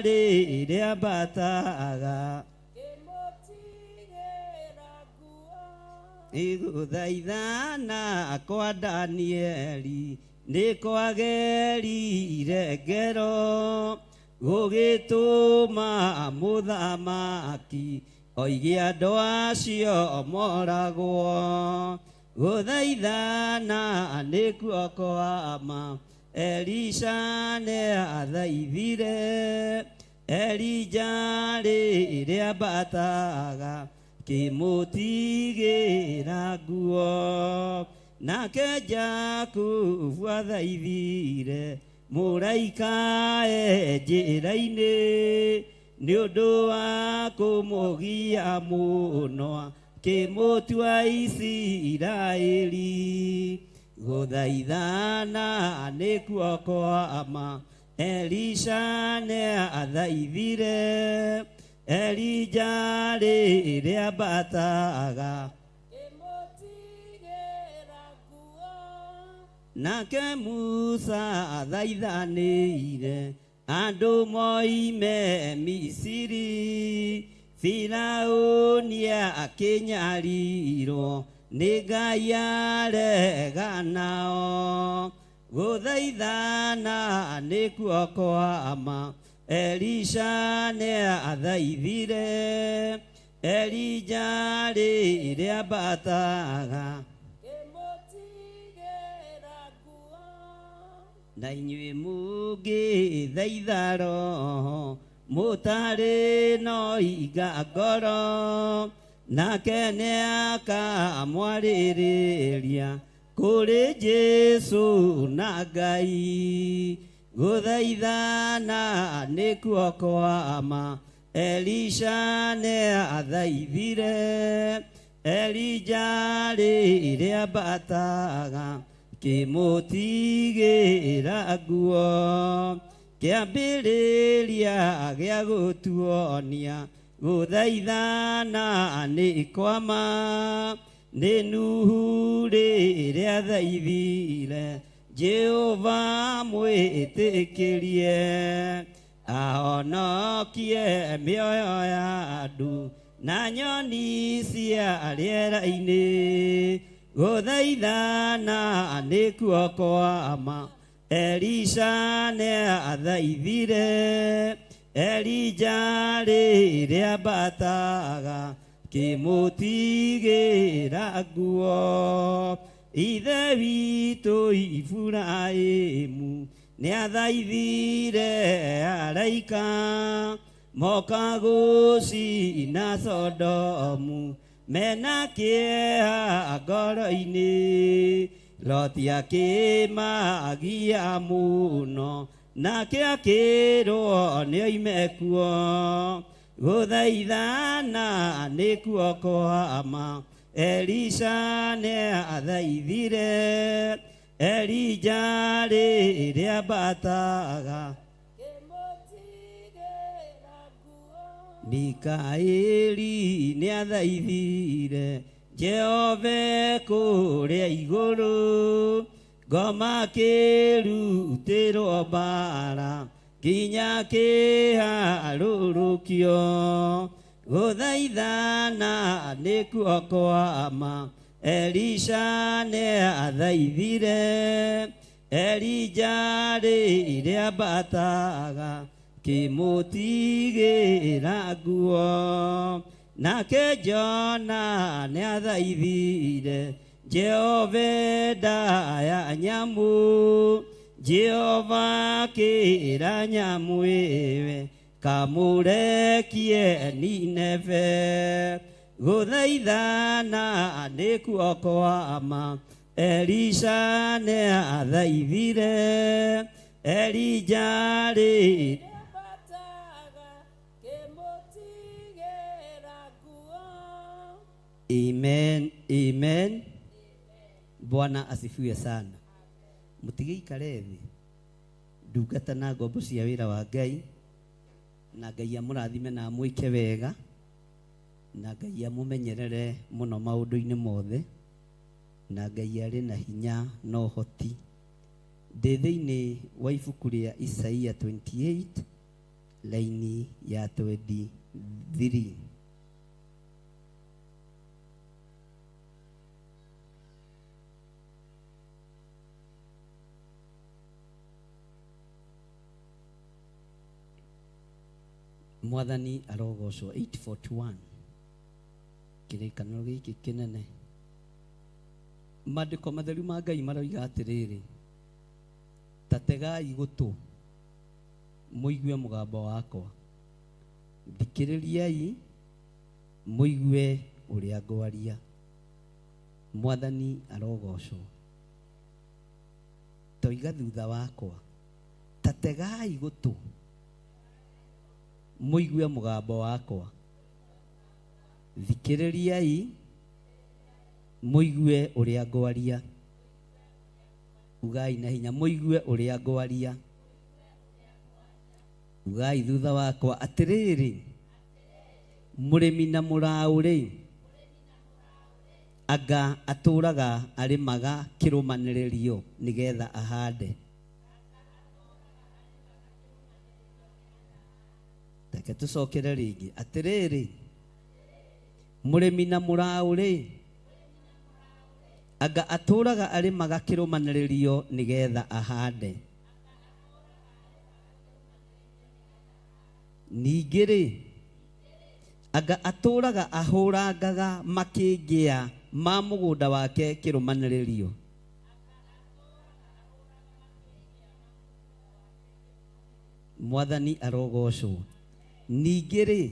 rĩrĩa ambataga. Ngĩmũtigĩra nguo. Gũthaithana kwa Danieli nĩ kwagerire ngero, gũgĩtũma mũthamaki oige andũ acio moragwo. Gũthaithana nĩkuo kwama, Elisha nĩathaithire Elija rĩrĩa ambataga kĩmũtigĩra nguo. Nake Jakubu athaithire mũraika e njĩra-inĩ nĩ ũndũ wa kũmũgia mũno akĩmũtua Isiraeli. Gũthaithana nĩkuo kwama, Elisha nĩathaithire Elija rĩrĩa ambataga. Ngĩmũtigĩra nguo. Nake Musa athaithanĩire andũ moime Misiri, Firaũni akĩnyarirwo nĩ Ngai arega nao. Gũthaithana nĩkuo kwama, Elisha nĩathaithire Elija rĩrĩa ambataga. Ngĩmũtigĩra nguo. Na inyuĩ mũngĩthaitha roho mũtarĩ no iga ngoro, nake nĩakamwarĩrĩria kũrĩ Jesũ na Ngai. Gũthaithana nĩkuo kwama, Elisha nĩathaithire Elija rĩrĩa ambataga kĩmũtigĩra nguo. Kĩambĩrĩria gĩa gũtuonia gũthaithana nĩ kwama, nĩ Nuhu rĩrĩa athaithire Jehova mwĩtĩkĩrie ahonokie mĩoyo ya andũ na nyoni cia rĩera-inĩ. Gũthaithana nĩkuo kwama, Elisha nĩathaithire Elija rĩrĩa ambataga kĩmũtigĩra nguo. Ithe witũ Iburahĩmu nĩathaithire araika moka gũcina Sodomu mena kĩeha ngoro-inĩ. Loti akĩmagia mũno nake akĩrwo nĩoime kuo. Gũthaithana nĩkuo kwama, Elisha nĩathaithire Elija rĩrĩa ambataga. Ngĩmũtigĩra nguo. Mikaeli nĩathaithire Jehova kũrĩa igũrũ. Ngoma kĩrutĩrwo mbara nginya kĩharũrũkio. Gũthaithana nĩkuo kwama Elisha nĩathaithire. Elija rĩrĩambataga kĩmũtigĩra nguo. Nake Jona nĩathaithire Jehova ndaya nyamũ. Jehova kĩra nyamũ ĩwe kamũrekie Nineve. Gũthaithana nĩkuo kwama Elisha nĩathaithire. Elija rĩ Rĩambataga kĩmũtigĩra nguo. Amen, amen. Bwana asifiwe sana. Mũtigĩikare thĩ ndungata na ngombo cia wĩra wa Ngai, na Ngai amũrathime na amwĩke wega, na Ngai amũmenyerere mũno maũndũ-inĩ mothe, na Ngai arĩ na hinya na ũhoti. Ndĩ thĩinĩ wa ibuku rĩa Isaia 28 laini ya 23. Mwathani arogocwo. 841 kĩrĩkanĩro gĩkĩ kĩnene. Maandĩko matheru ma Ngai maroiga atĩrĩrĩ, ta tegai gũtũ mũigue mũgambo wakwa, thikĩrĩriai mũigue ũrĩa ngwaria. Mwathani arogocwo. Toiga thutha wakwa, ta tegai gũtũ mũigue mũgambo wakwa, thikĩrĩriai mũigue ũrĩa ngwaria. Ugai na hinya, mũigue ũrĩa ngwaria. Ugai thutha wakwa atĩrĩrĩ, mũrĩmi na mũraũ-rĩ, anga atũraga arĩmaga kĩrũmanĩrĩrio nĩgetha ahande. Reke tũcokere rĩngĩ. Atĩrĩrĩ, mũrĩmi na mũraũ-rĩ, anga atũraga arĩmaga kĩrũmanĩrĩrio nĩgetha ahande. Ningĩ-rĩ, anga atũraga ahũrangaga makĩngĩa ma mũgũnda wake kĩrũmanĩrĩrio. Mwathani arogocwo. Ningĩ-rĩ,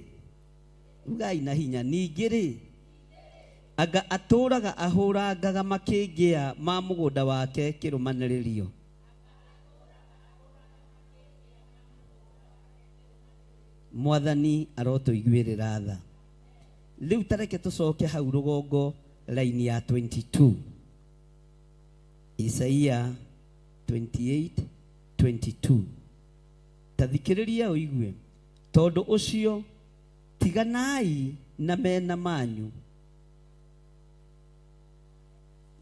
ugai na hinya, ningĩ-rĩ, anga atũraga ahũrangaga makĩngĩa ma mũgũnda wake kĩrũmanĩrĩrio. Mwathani arotũiguĩrĩra tha. Rĩu tareke tũcoke hau rũgongo laini ya 22. Isaia 28:22. Ta thikĩrĩria ũigue, tondũ ũcio tiganai na mena manyu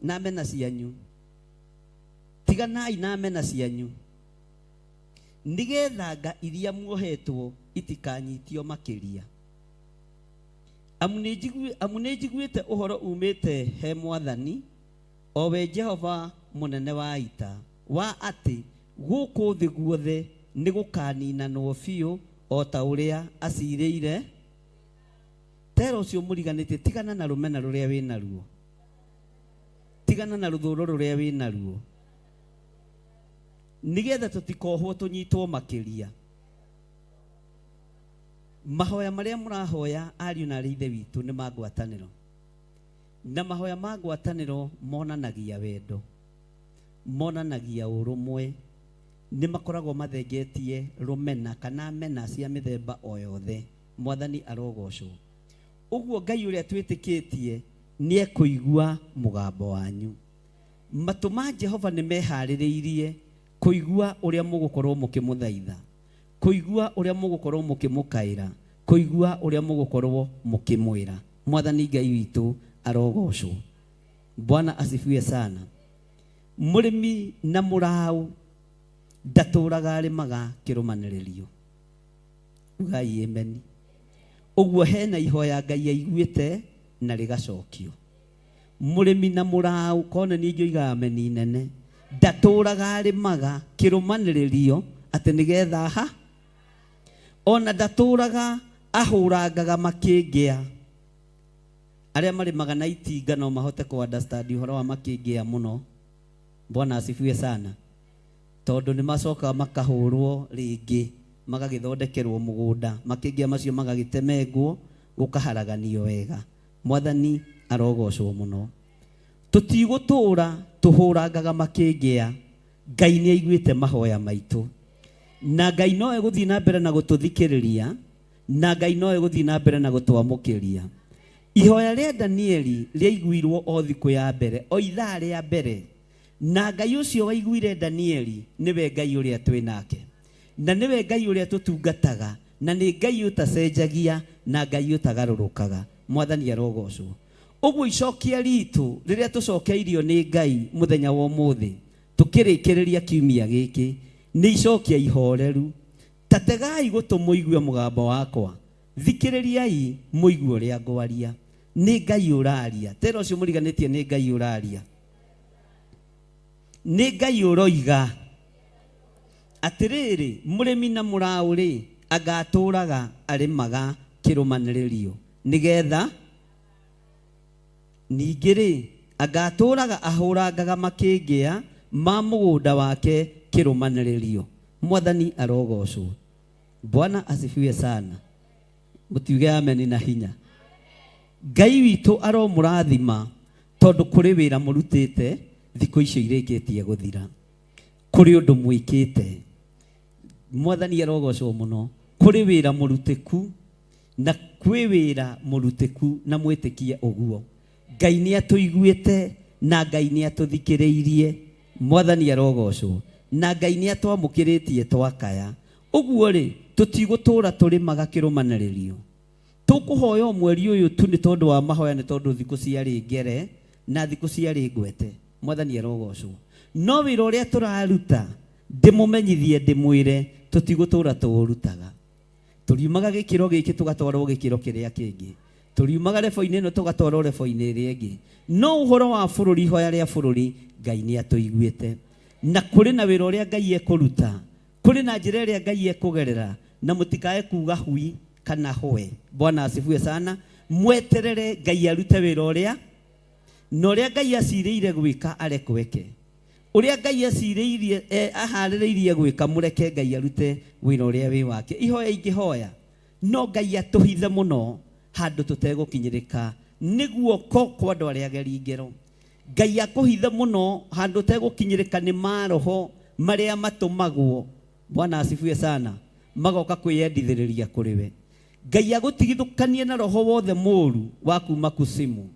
na mena cianyu, tiganai na mena cianyu, nĩgetha nga iria muohetwo itikanyitio makĩria. Amu nĩnjiguĩte ũhoro umĩte he Mwathani, o we Jehova mũnene wa ita, wa atĩ gũkũ thĩ guothe nĩgũkaninanwo biũ o ta ũrĩa acirĩire. Tera ũcio mũriganĩtie, tigana na rũmena rũrĩa wĩ naruo, tigana na rũthũro rũrĩa wĩ naruo, nĩgetha tũtikohwo tũnyitwo makĩria. Mahoya marĩa mũrahoya ariũ na arĩ ithe witũ nĩ ma ngwatanĩro, na mahoya ma ngwatanĩro monanagia wendo, monanagia ũrũmwe, nĩ makoragwo mathengetie rũmena kana mena cia mĩthemba o yothe. Mwathani arogocwo. Ũguo Ngai ũrĩa twĩtĩkĩtie nĩ ekũigua mũgambo wanyu. Matũ ma Jehova nĩ meharĩrĩirie kũigua ũrĩa mũgũkorwo mũkĩmũthaitha, kũigua ũrĩa mũgũkorwo mũkĩmũkaĩra, kũigua ũrĩa mũgũkorwo mũkĩmwĩra. Mwathani Ngai witũ arogocwo. Bwana asifiwe sana. Mũrĩmi na mũraũ ndatũraga arĩmaga kĩrũmanĩrĩrio. Ugai ameni. Ũguo hena ihoya Ngai aiguĩte na rĩgacokio. Mũrĩmi na mũraũ kone niĩ ingĩoiga ameni nene, ndatũraga arĩmaga kĩrũmanĩrĩrio atĩ nĩgetha ha ona ndatũraga ahũrangaga makĩngĩa. Arĩa marĩmaga na itinga no mahote kũ understand ũhoro wa makĩngĩa mũno. Bwana asifiwe sana. Tondũ nĩ macokaga makahũrwo rĩngĩ, magagĩthondekerwo mũgũnda, makĩngĩa macio magagĩtemengwo, gũkaharaganio wega. Mwathani arogocwo mũno. Tũtigũtũra tũhũrangaga makĩngĩa, Ngai nĩ aiguĩte mahoya maitũ. Na Ngai no egũthiĩ na mbere na gũtũthikĩrĩria, na Ngai no egũthiĩ na mbere na gũtwamũkĩria. Ihoya rĩa Danieli rĩaiguirwo o thikũ ya mbere, o ithaa rĩa mbere. Na Ngai ũcio waiguire Danieli nĩwe Ngai ũrĩa twĩ nake. Na nĩwe Ngai ũrĩa tũtungataga, na nĩ Ngai ũtacenjagia, na Ngai ũtagarũrũkaga. Mwathani arogocwo. Ũguo icokia ritũ rĩrĩa tũcokeirio nĩ Ngai mũthenya wa ũmũthĩ, tũkĩrĩkĩrĩria kiumia gĩkĩ, nĩ icokia ihoreru. Ta tegai gũtũ mũigue mũgambo wakwa, thikĩrĩriai mũigue ũrĩa ngwaria. Nĩ Ngai ũraria. Tera ũcio mũriganĩtie nĩ Ngai ũraria. Nĩ Ngai ũroiga. Atĩrĩrĩ, mũrĩmi na mũraũ-rĩ, anga atũũraga arĩmaga kĩrũmanĩrĩrio, nĩgetha ningĩ-rĩ, anga atũũraga ahũrangaga makĩngĩa ma mũgũnda wake kĩrũmanĩrĩrio. Mwathani arogocwo. Bwana asifiwe sana. Mũtiuge ameni na hinya. Ngai witũ aromũrathima tondũ kũrĩ wĩra mũrutĩte thikũ icio irĩkĩtie gũthira. Kũrĩ ũndũ mwĩkĩte. Mwathani arogocwo mũno. Kũrĩ wĩra mũrutĩku na kwĩ wĩra mũrutĩku na mwĩtĩkie ũguo. Ngai nĩ atũiguĩte na Ngai nĩ atũthikĩrĩirie. Mwathani arogocwo. Na Ngai nĩ atwamũkĩrĩtie twakaya. Ũguo rĩ, tũtigũtũra tũrĩmaga kĩrũmanĩrĩrio. Tũkũhoya o mweri ũyũ tu nĩ tondũ wa mahoya, nĩ tondũ thikũ ciarĩ ngere na thikũ ciarĩ ngwete. Mwathani arogocwo. No wĩra ũrĩa tũraruta, ndĩmũmenyithie ndĩmwĩre, tũtigũtũra tũũrutaga. Tũriumaga gĩkĩro gĩkĩ tũgatwarwo gĩkĩro kĩrĩa kĩngĩ. Tũriumaga rebo-inĩ ĩno tũgatwarwo rebo-inĩ ĩrĩa ĩngĩ. No ũhoro wa bũrũri, ihoya rĩa bũrũri, Ngai nĩ atũiguĩte. Na kũrĩ na wĩra ũrĩa Ngai ekũruta, kũrĩ na njĩra ĩrĩa Ngai ekũgerera, na mũtikae kuga hui kana hwe. Bwana asifiwe sana. Mweterere Ngai arute wĩra ũrĩa, na ũrĩa Ngai acirĩire gwĩka arekwo eke. Ũrĩa Ngai acirĩirie, aharĩrĩirie gwĩka, mũreke Ngai arute wĩra ũrĩa wĩ wake. Ihoya ingĩhoya, no Ngai atũhithe mũno handũ tũtegũkinyĩrĩka nĩ guoko kwa andũ arĩa ageri ngero. Ngai akũhithe mũno handũ ũtegũkinyĩrĩka nĩ maroho marĩa matũmagwo. Bwana asifiwe sana. Magoka kwĩyendithĩrĩria kũrĩ we. Ngai agũtigithũkanie na roho wothe mũũru wa kuma kusimu.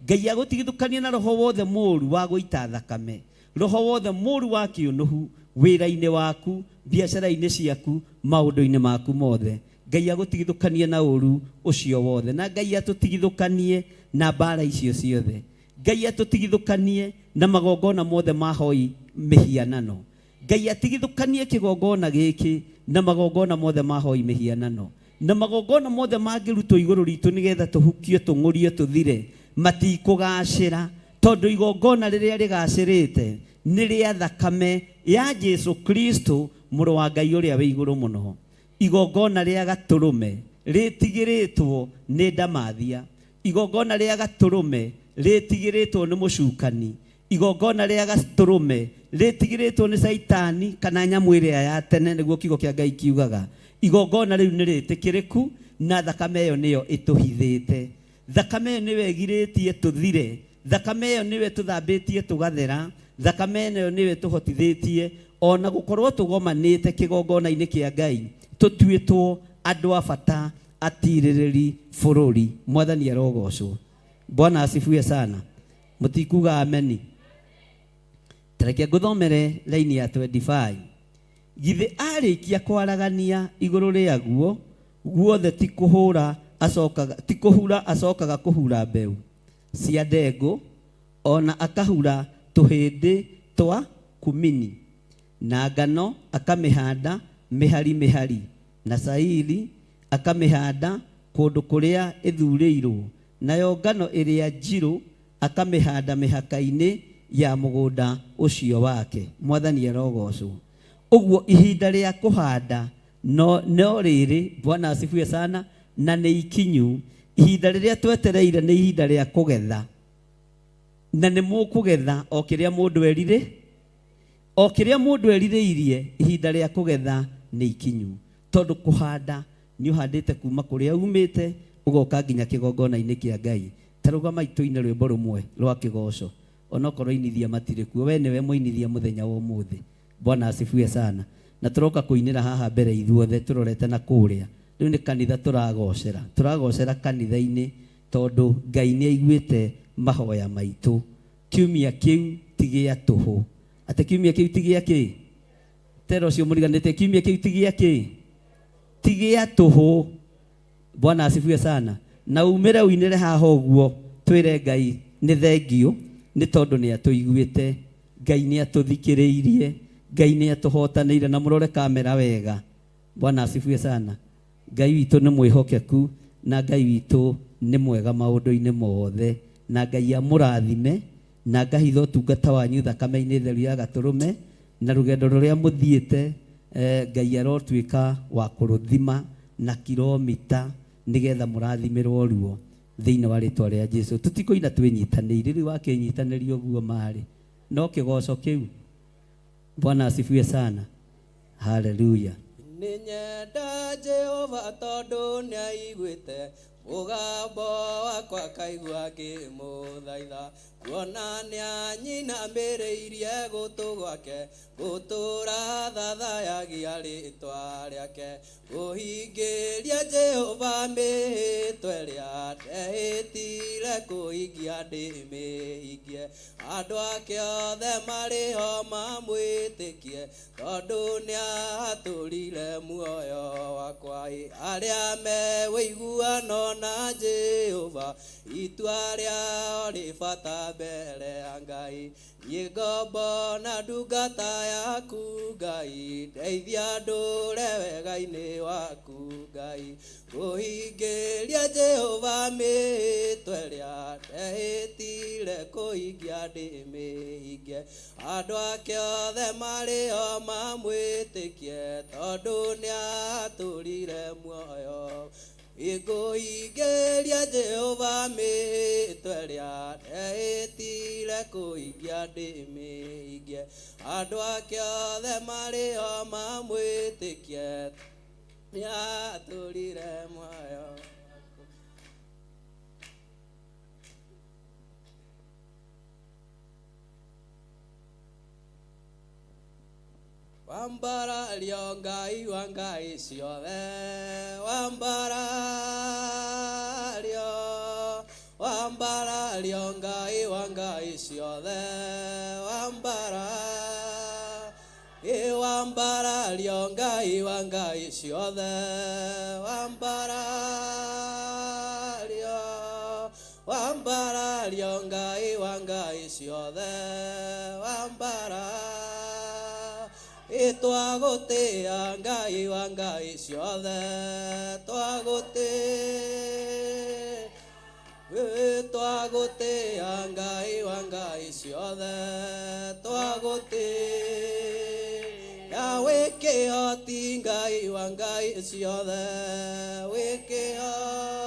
Ngai agũtigithũkanie na roho wothe mũũru wa gũita thakame, roho wothe mũũru wa kĩũnũhu wĩra-inĩ waku, biacara-inĩ ciaku, maũndũ-inĩ maku mothe. Ngai agũtigithũkanie na ũru ũcio wothe. Na Ngai atũtigithũkanie na mbara icio ciothe. Ngai atũtigithũkanie na magongona mothe ma hoi mĩhianano. Ngai atigithũkanie kĩgongona gĩkĩ na magongona mothe ma hoi mĩhianano. Na magongona mothe mangĩrutwo igũrũ ritũ nĩgetha tũhukio, tũng'ũrio, tũthire, matikũgacĩra. Tondũ igongona rĩrĩa rĩgacĩrĩte nĩ rĩa thakame ya Jesu Kristo, mũrũ wa Ngai ũrĩa wĩ igũrũ mũno. Igongona rĩa gatũrũme rĩtigĩrĩtwo nĩ ndamathia. Igongona rĩa gatũrũme rĩtigĩrĩtwo nĩ mũcukani. Igongona rĩa gatũrũme rĩtigĩrĩtwo nĩ Caitani kana nyamũ ĩrĩa ya tene, nĩguo kiugo kĩa Ngai kiugaga. Igongona rĩu nĩ rĩtĩkĩrĩku na thakame ĩyo nĩyo ĩtũhithĩte. Thakame ĩyo nĩyo ĩgirĩtie tũthire. Thakame ĩyo nĩyo ĩtũthambĩtie tũgathera. Thakame ĩyo nĩyo ĩtũhotithĩtie ona gũkorwo tũgomanĩte kĩgongona-inĩ kĩa Ngai, tũtuĩtwo andũ a bata, atirĩrĩri bũrũri. Mwathani arogocwo. Bwana asifiwe sana. Mũtikuga ameni? Tareke ngũthomere laini ya 25. Githĩ arĩkia kwaragania igũrũ rĩaguo guothe ti kũhũra acokaga, ti kũhura acokaga kũhura mbeũ cia ndengũ, ona akahura tũhĩndĩ Twa kumini, na ngano akamĩhanda mĩhari mĩhari, na cairi akamĩhanda kũndũ kũrĩa ĩthurĩirwo, nayo ngano ĩrĩa njirũ akamĩhanda mĩhaka-inĩ ya mũgũnda ũcio wake. Mwathani arogocwo. Ũguo ihinda rĩa kũhanda no rĩrĩ, Bwana asifiwe sana, na nĩ ikinyu. Ihinda rĩrĩa twetereire nĩ ihinda rĩa kũgetha, na nĩ mũkũgetha o kĩrĩa mũndũ erire, o kĩrĩa mũndũ erirĩirie. Ihinda rĩa kũgetha nĩ ikinyu, tondũ kũhanda nĩ ũhandĩte kuma kũrĩa umĩte ũgoka nginya kĩgongona-inĩ kĩa Ngai. Ta rũgamai tũine rwĩmbo rũmwe rwa kĩgoco, onokorwo inithia matirĩ kuo, we nĩwe mũinithia mũthenya wa ũmũthĩ. Bwana asifiwe sana. Na tũroka kũinĩra haha mbere ithuothe tũrorete na kũrĩa. Rĩu nĩ kanitha tũragocera, tũragocera kanitha-inĩ tondũ Ngai nĩ aiguĩte mahoya maitũ. Kiumia kĩu ti gĩa tũhũ. Atĩ kiumia kĩu ti gĩa kĩ? Tera ũcio mũriganĩte, kiumia kĩu ti gĩa kĩ? Ti gĩa tũhũ. Bwana asifiwe sana. Na umĩre ũinĩre haha ũguo, twĩre Ngai nĩ thengiũ nĩ tondũ nĩ atũiguĩte, Ngai nĩ atũthikĩrĩirie, Ngai nĩ atũhotanĩire. Na mũrore kamera wega. Bwana asifiwe sana. Ngai witũ nĩ mwĩhokeku, na Ngai witũ nĩ mwega maũndũ-inĩ mothe, na Ngai amũrathime, na ngahitha ũtungata wanyu thakame-inĩ theru ya gatũrũme, na rũgendo rũrĩa mũthiĩte, Ngai arotuĩka wa kũrũthima na kilomita nĩgetha mũrathimĩrwo ruo thĩinĩ wa rĩtwa rĩa Jesu. Tũtikũina twĩnyitanĩire, rĩu wakĩnyitanĩria ũguo marĩ no kĩgoco kĩu. Bwana asifiwe sana. Haleluya. Nĩnyenda Jehova tondũ nĩaiguĩte mũgambo wakwa, kaigua ngĩmũthaitha, kuona nĩanyinamĩrĩirie gũtũ gwake, gũtũra thathayagia rĩtwa rĩake, kũhingĩria Jehova mĩhĩtwa ĩrĩa ndehĩtire kũhingia ndĩmĩhingie, andũ ake othe marĩ ho mamwĩtĩkie, tondũ nĩatũrire muoyo wakwa. Arĩa me wĩiguano na Jehova, itua rĩao rĩ bata mbere ya Ngai. Niĩ ngombo na ndungata yaku Ngai, ndeithia ndũre wega-inĩ waku Ngai, kũhingĩria Jehova mĩhĩtwa ĩrĩa ndehĩtire kũhingia ndĩmĩhingie, andũ ake othe marĩ ho mamwĩtĩkie, tondũ nĩatũrire muoyo. Ngũhingĩria Jehova mĩhĩtwa ĩrĩa ndehĩtire kũhingia ndĩmĩhingie, andũ ake othe marĩ ho mamwĩtĩkie, nĩatũrire muoyo. Wambarario Ngai wa Ngai ciothe, wambarario, wambarario Ngai wa Ngai ciothe, wambara, wambarario Ngai wa Ngai ciothe, wambarario, wambarario Ngai wa Ngai ciothe, wambara, twagũtĩa Ngai wa Ngai ciothe, twagũtĩa, twagũtĩa Ngai wa Ngai ciothe, twagũtĩa, wĩ kĩhoti Ngai wa Ngai ciothe, wĩ kĩhoti,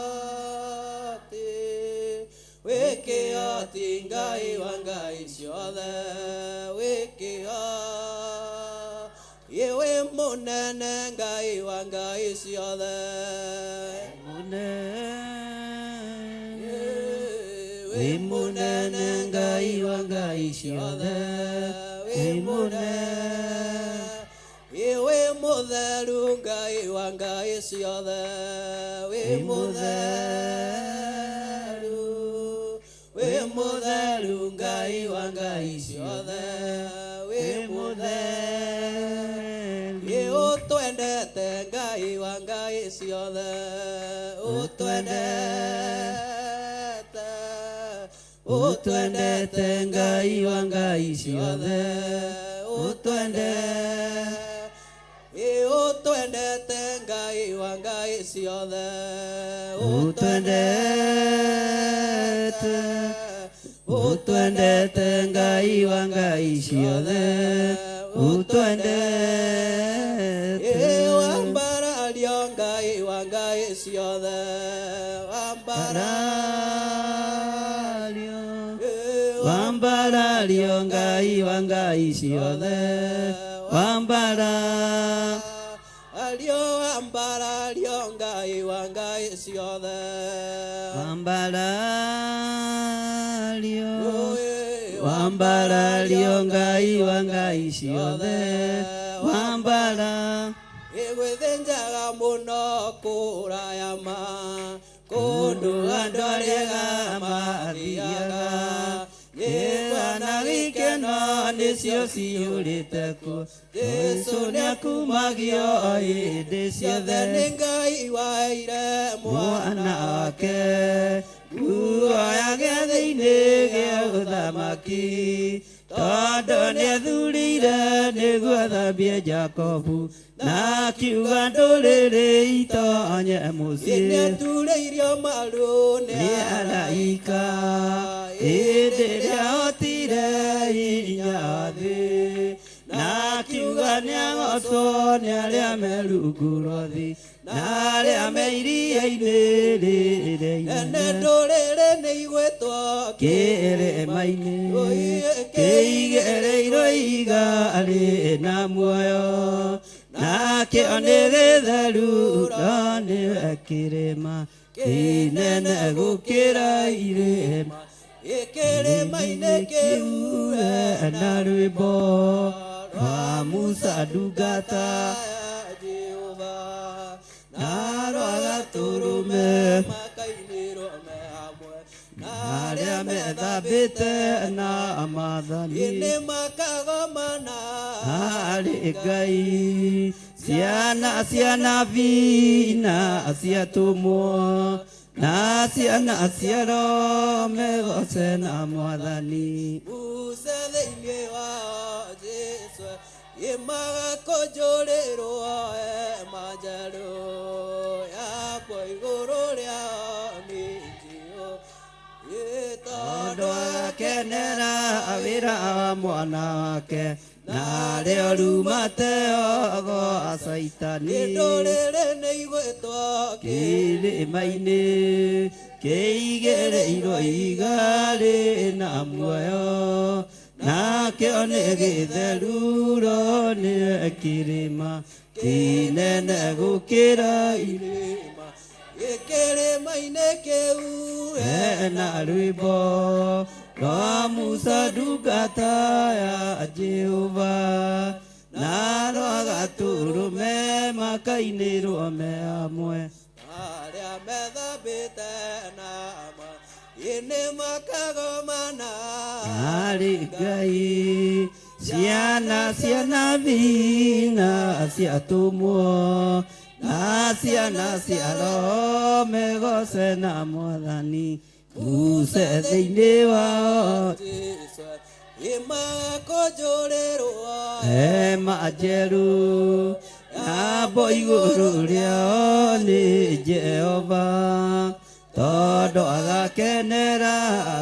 wĩ kĩhoti Ngai wa Ngai ciothe, wĩ kĩhoti, wĩ mũnene Ngai wa Ngai ciothe, wĩ mũnene Ngai wa Ngai ciothe, wĩ mũnene, wĩ mũtheru Ngai wa Ngai ciothe, wĩ mũtheru, wĩ mũtheru Ngai wa Ngai ciothe, wĩ mũtheru, ũtwendete Ngai wa Ngai ciothe, ũtwendete, Ũtwendete Ngai wa ngai ciothe ũtwende Ũtwendete Ngai wa ngai ciothe ũtwendete ũtwendete Ngai wa ngai ciothe ũtwendete Wambarario Ngai wa ngai ciothe Wambarario Wambarario Ngai wa ngai ciothe Wambara Ario wambarario Ngai wa ngai ciothe Wambarario Wambarario Ngai wa ngai ciothe Wambara Ĩgwĩthĩnjaga mũno kũraya ma kũndũ andũ arĩa mathiaga Nyĩmbo na gĩkeno nĩcio ciyũrĩte kuo Jesũ nĩakumagio hĩndĩ ciothe nĩ Ngai waheire mwana wake nguo ya gĩathĩ-inĩ gĩa ũthamaki tondũ nĩethurire nĩguo athambie Jakobu na akiuga ndũrĩrĩ itonye mũciĩ Nĩaturĩirio maru nĩ araika hĩndĩ ĩrĩa ahotire hinya wa thĩ na akiuga nĩagocwo nĩ arĩa me rungu rwa thĩ na arĩa me iria-inĩ rĩrĩa Ene inene ndũrĩrĩ nĩ igwĩtwo kĩrĩma-inĩ kĩigĩrĩirwo ihiga rĩna muoyo nakĩo nĩ gĩtheru no nĩwe kĩrĩma kĩnene gũkĩra irĩma Kĩrĩma-inĩ kĩu na rwĩmbo rwa Musa ndungata Jehova na rwa Gatũrũme makainĩrwo me hamwe na arĩa methambĩte na maathani nĩ makagomana harĩ Ngai ciana cia nabii na cia atũmwo na ciana cia Roho megoce na Mwathani Musa thĩinĩ wa Jesũ ĩmagakũnjũrĩrwo hema njerũ yakwo igũrũ rĩao nĩ Jehova tondũ agakenera wĩra wa mwana wake narĩo rumate ogo caitani ndũrĩrĩ nĩ igwĩtwo kĩrĩma-inĩ kĩigĩrĩirwo ihiga rĩna muoyo nakĩo nĩ gĩtheru no nĩwe kĩrĩma kĩnene gũkĩra irĩma kĩrĩma-inĩ kĩu hena rwĩmbo rwa Musa ndungata ya Jehova na rwa Gatũrũme makainĩrwo me hamwe arĩa methambĩte na ma nĩ makagomana harĩ Ngai ciana cia nabii na cia atũmwo na ciana cia Roho megoce na Mwathani Musa thĩinĩ wao Jesũ ĩmakũnjũrĩrwo hema njerũ nyambo igũrũ rĩao nĩ Jehova tondũ agakenera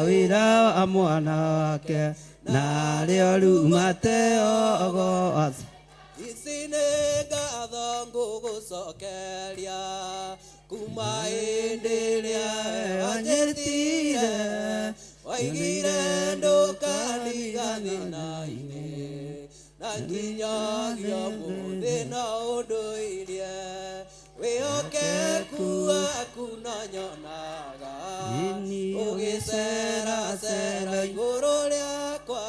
wĩra wa mwana wake narĩo rumate ogo Ici nĩ ngatho ngũgũcokeria kuma hĩndĩ ĩrĩa wanjĩtire waigire ndũkandiga thĩna-inĩ na nginyagia ũmũthĩ no ũndũirie wĩhokeku waku no nyonaga ũgĩceracera igũrũ rĩakwa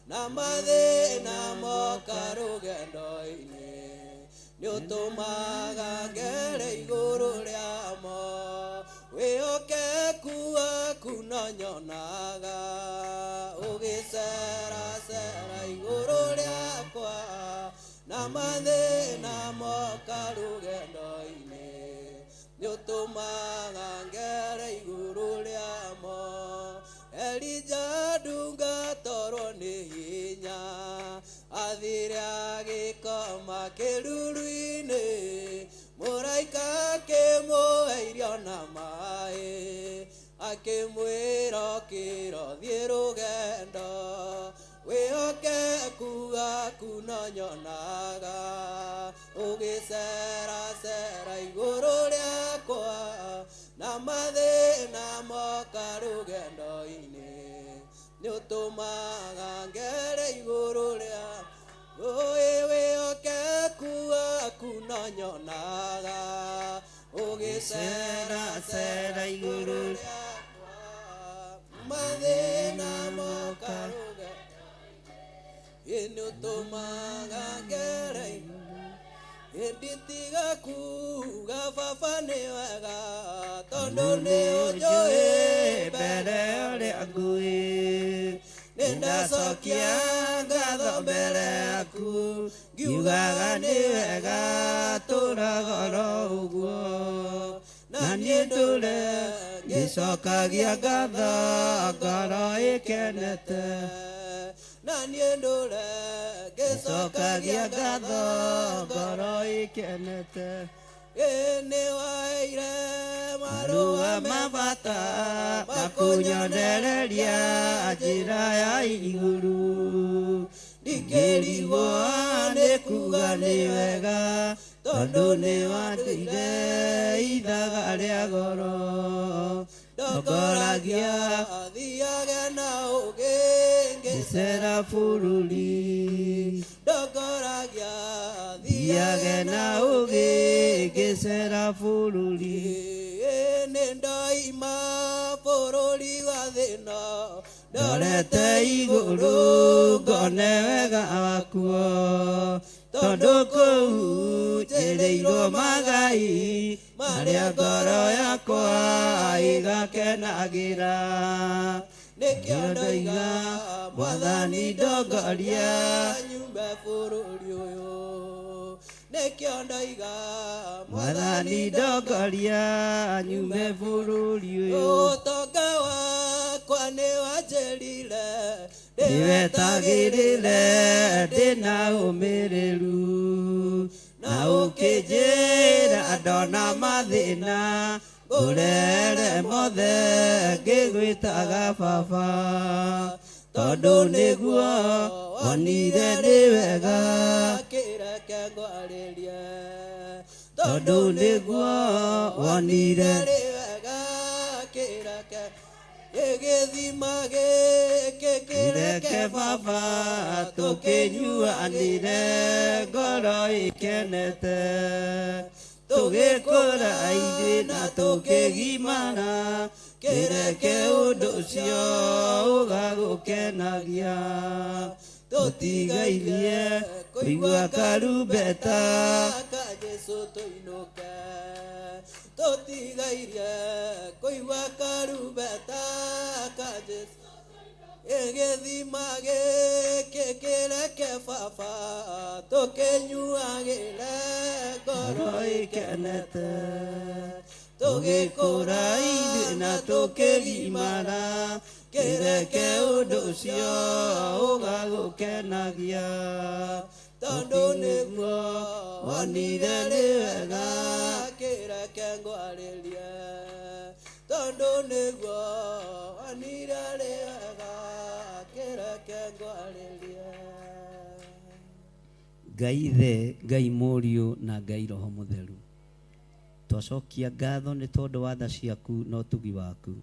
na mathĩna moka rũgendo-inĩ nĩũtũmaga ngere igũrũ rĩamo wĩhokeku waku no nyonaga ũgĩceracera igũrũ rĩakwa na mathĩna moka rũgendo-inĩ nĩũtũmaga ngere igũrũ rĩamo. Kĩruru-inĩ mũraika akĩmũhe irio na maĩ, akĩmwĩra ũkĩra ũthiĩ rũgendo, wĩhokeku waku no nyonaga ũgĩceracera igũrũ rĩakwa, na mathĩna moka rũgendo-inĩ nĩũtũmaga ngere igũrũ rĩa ũĩ, wĩhokeku waku no nyonaga ũgĩceracera igũrũ rĩakwa, mathĩna moka rũgendo nĩũtũmaga ngere igũrũ. Nditiga kuga baba nĩ wega, tondũ nĩ ũnjũĩ mbere ũrĩa ngũĩ. Nĩndacokia ngatho mbere yaku, ngiugaga nĩ wega tũraga oro ũguo, na niĩ ndũre ngĩcokagia ngatho ngoro ĩkenete. Na niĩ ndũre ngĩcokagia ngĩcokagia ngatho ngatho ngoro ĩkenete. Ĩ nĩ waheire marũa marũa ma me bata bata makũnyonereria njĩra ya igũrũ, ndikĩrigwo ngĩrigwo nĩ kuga nĩ wega, tondũ nĩ wanduire ithaga rĩa goro. Ndongoragia Ndongoragia thiage na ũũgĩ ngĩcera bũrũri, ndongoragia thiage na ũũgĩ ngĩcera bũrũri. Ĩ nĩ ndoima bũrũri wa thĩna, ndorete igũrũ ngone wega wakuo, tondũ kũu njĩrĩirwo magai marĩa ngoro yakwa ĩgakenagĩra. Nĩkĩo Nĩkĩo ndoiga ndoiga mwathani mwathani ndongoria ndongoria nyume bũrũri ũyũ, nĩkĩo ndoiga mwathani ndongoria nyume bũrũri ũyũ. Ũtonga wakwa nĩ wanjĩrire Ndĩwetagĩrĩre ndĩna ũmĩrĩru, na ũkĩnjĩra ndona mathĩna ngũrere mothe ngĩgwĩtaga baba, tondũ nĩguo wonire nĩ wega, kĩreke ngwarĩrie, tondũ nĩguo wonire nĩ wega kĩreke gĩgĩthima gĩkĩ kĩreke kĩreke baba tũkĩnyuanĩre ngoro ĩkenete, tũgĩkũra ithuĩ na tũkĩgimara, kĩreke ũndũ ũcio ũgagũkenagia, tũtigairie kũigua karumbeta ka Jesũ tũinũke, tũtigairie kũigua karumbeta ka Jesũ. Gĩthima gĩkĩ kĩreke baba tũkĩnyuagĩre ngoro ngoro ĩkenete, ĩkenete, tũgĩkũra ithuĩ na tũkĩgimara, kĩreke ũndũ ũcio ũgagũkenagia, tondũ nĩguo wonire nĩ wega kĩreke ngwarĩrie, tondũ nĩguo wonire nĩ wega kĩreke ngwarĩrie. Ngai Ithe, Ngai Mũriũ na Ngai Roho Mũtheru, twacokia ngatho nĩ tondũ wa tha ciaku na ũtugi waku,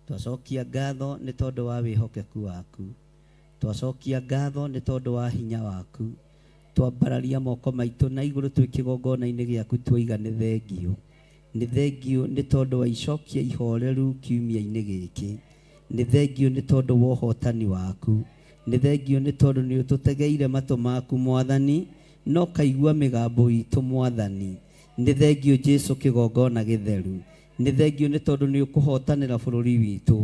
twacokia ngatho nĩ tondũ wa wĩhokeku waku, twacokia ngatho nĩ tondũ wa hinya waku, twambararia moko maitũ na igũrũ twĩ kĩgongona-inĩ gĩaku twoiga nĩ thengio, nĩ thengio nĩ tondũ wa icokia ihoreru kiumia-inĩ gĩkĩ, nĩ thengio nĩ tondũ wa ũhotani waku, nĩ thengio nĩ tondũ nĩ ũtũtegeire matũ maku mwathani, no kaigua mĩgambo itũ mwathani, nĩ thengio Jesu kĩgongona gĩtheru, nĩ thengio nĩ tondũ nĩ ũkũhotanĩra bũrũri witũ,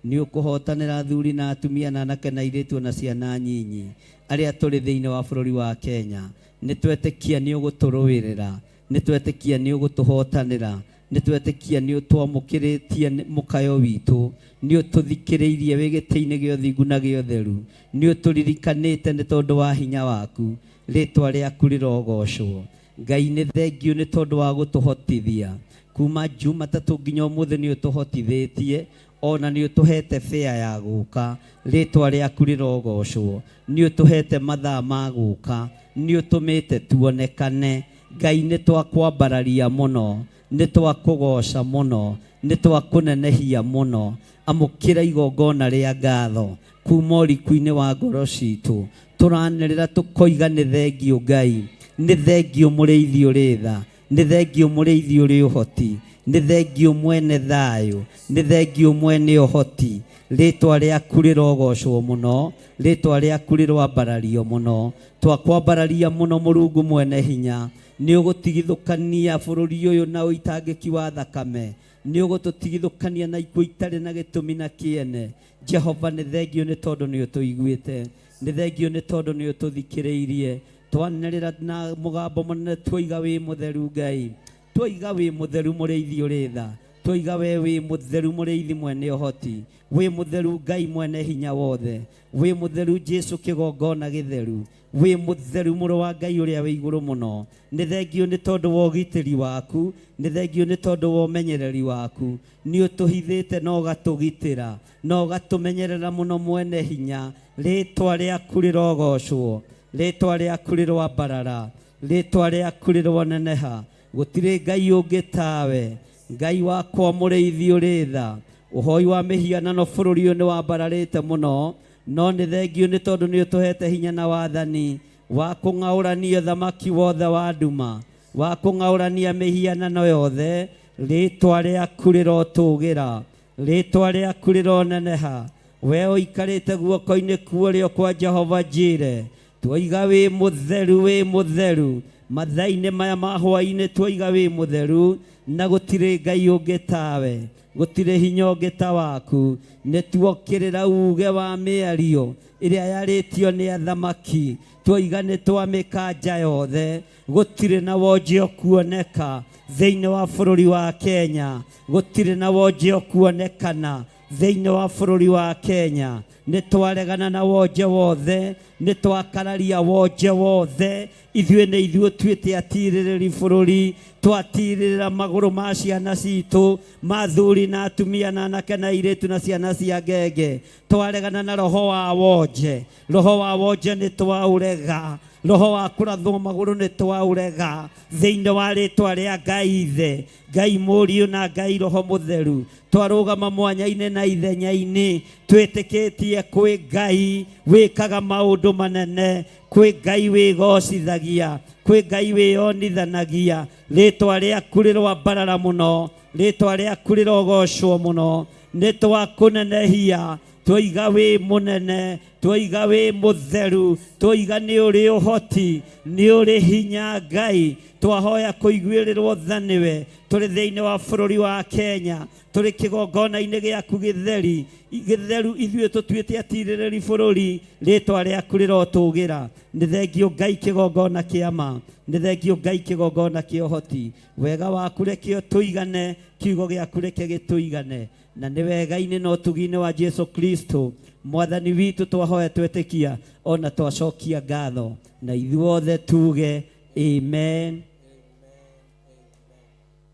nĩ ũkũhotanĩra athuri na atumia na anake na airĩtu na ciana nyinyi arĩa tũrĩ thĩinĩ wa bũrũri wa Kenya, nĩ twetĩkia nĩ ũgũtũrũĩrĩra, nĩ twetĩkia nĩ ũgũtũhotanĩra, nĩ twetĩkia nĩ ũtwamũkĩrĩtie mũkayo witũ, nĩ ũtũthikĩrĩirie wĩ gĩtĩ-inĩ gĩa ũthingu na gĩa ũtheru, nĩ ũtũririkanĩte nĩ tondũ wa hinya waku. Rĩtwa rĩaku rĩrogocwo. Ngai nĩ thengiũ nĩ tondũ wa gũtũhotithia kuma Jumatatũ nginya ũmũthĩ nĩ ũtũhotithĩtie ona nĩ ũtũhete fare ya gũka. Rĩtwa rĩaku rĩrogocwo. Nĩ ũtũhete mathaa ma gũka, nĩ ũtũmĩte tuonekane. Ngai nĩ twakwambararia mũno, nĩ twakũgoca mũno, nĩ twakũnenehia mũno. Amũkĩra igongona rĩa ngatho kuma ũriku-inĩ wa ngoro citũ. Tũranĩrĩra tũkoiga nĩ thengiũ Ngai, nĩ thengiũ mũrĩithi ũrĩ tha, nĩ thengiũ mũrĩithi ũrĩ ũhoti, nĩ thengiũ mwene thayũ, nĩ thengiũ mwene ũhoti. Rĩtwa rĩaku rĩrogocwo mũno, rĩtwa rĩaku rĩroambarario mũno. Twakwambararia mũno Mũrungu mwene hinya. Nĩ ũgũtigithũkania bũrũri ũyũ na ũitangĩki wa thakame, nĩ ũgũtũtigithũkania na ikuũ itarĩ na gĩtũmi na kĩene. Jehova nĩ thengiũ nĩ tondũ nĩ ũtũiguĩte, nĩ thengiũ nĩ tondũ nĩ ũtũthikĩrĩirie. Twanĩrĩra na mũgambo mũnene twoiga wĩ mũtheru Ngai, twoiga wĩ mũtheru mũrĩithi ũrĩ tha, twoiga we wĩ mũtheru mũrĩithi mwene ũhoti, wĩ mũtheru Ngai mwene hinya wothe, wĩ mũtheru Jesu kĩgongona gĩtheru, wĩ mũtheru mũrũ wa Ngai ũrĩa wĩ igũrũ mũno. Nĩ thengiũ nĩ tondũ wa ũgitĩri waku, nĩ thengiũ nĩ tondũ wa ũmenyereri waku. Nĩ ũtũhithĩte na ũgatũgitĩra na ũgatũmenyerera mũno mwene hinya. Rĩtwa rĩaku rĩrogocwo, rĩtwa rĩaku rĩroambarara, rĩtwa rĩaku rĩroneneha. Gũtirĩ Ngai ũngĩ tawe, Ngai wakwa mũrĩithi ũrĩ tha. Ũhoi wa mĩhianano bũrũri ũyũ nĩ wambararĩte mũno, no nĩ thengiũ nĩ tondũ nĩ ũtũhete hinya na wathani wa kũng'aũrania thamaki wothe wa nduma, wa kũng'aũrania mĩhianano yothe. Rĩtwa rĩaku rĩrotũgĩra, rĩtwa rĩaku rĩroneneha. We ũikarĩte guoko-inĩ kuorĩo kwa Jehova Jire, twoiga wĩ mũtheru, wĩ mũtheru. Mathaa-inĩ maya ma hwaĩ-inĩ twoiga wĩ mũtheru, na gũtirĩ Ngai ũngĩ tawe, gũtirĩ hinya ũngĩ ta waku. Nĩ tuokĩrĩra uge wa mĩario ĩrĩa yarĩtio nĩ athamaki, twoiga nĩ twamĩkanja yothe. Gũtirĩ na wonje ũkuoneka thĩinĩ wa bũrũri wa Kenya, gũtirĩ na wonje ũkuonekana thĩinĩ wa bũrũri wa Kenya. Nĩ twaregana na wonje wothe, nĩ twakararia wonje wothe. Ithuĩ nĩ ithuĩ tuĩte atirĩrĩri bũrũri, twatirĩrĩra magũrũ ma ciana citũ, ma athuri na atumia na anake na airĩtu na ciana cia ngenge. Twaregana na roho wa wonje, roho wa wonje nĩ twaũrega, roho wa kũrathwo magũrũ nĩ twaũrega thĩinĩ wa rĩtwa rĩa Ngai Ithe, Ngai Mũriũ na Ngai Roho Mũtheru. Twarũgama mwanya-inĩ na ithenya-inĩ, twĩtĩkĩtie kwĩ Ngai wĩkaga maũndũ manene, kwĩ Ngai wĩgocithagia, kwĩ Ngai wĩyonithanagia. Rĩtwa rĩaku rĩroambarara mũno, rĩtwa rĩaku rĩrogocwo mũno. Nĩ twakũnenehia, twoiga wĩ mũnene, twoiga wĩ mũtheru, twoiga nĩ ũrĩ ũhoti, nĩ ũrĩ hinya Ngai. Twahoya kũiguĩrĩrwo tha nĩwe tũrĩ thĩinĩ wa bũrũri wa Kenya, tũrĩ kĩgongona-inĩ gĩaku gĩtheri gĩtheru. Ithuĩ tũtuĩte atirĩrĩri bũrũri, rĩtwa rĩaku rĩrotũgĩra. Nĩ thengiũ Ngai kĩgongona kĩa ma, nĩ thengiũ Ngai kĩgongona kĩa ũhoti. Wega waku reke ũtũigane, kiugo gĩaku reke gĩtũigane, na nĩ wega-inĩ na ũtugi-inĩ wa Jesu Kristo mwathani witũ twahoya twetĩkia ona twacokia ngatho, na ithuothe tuge amen.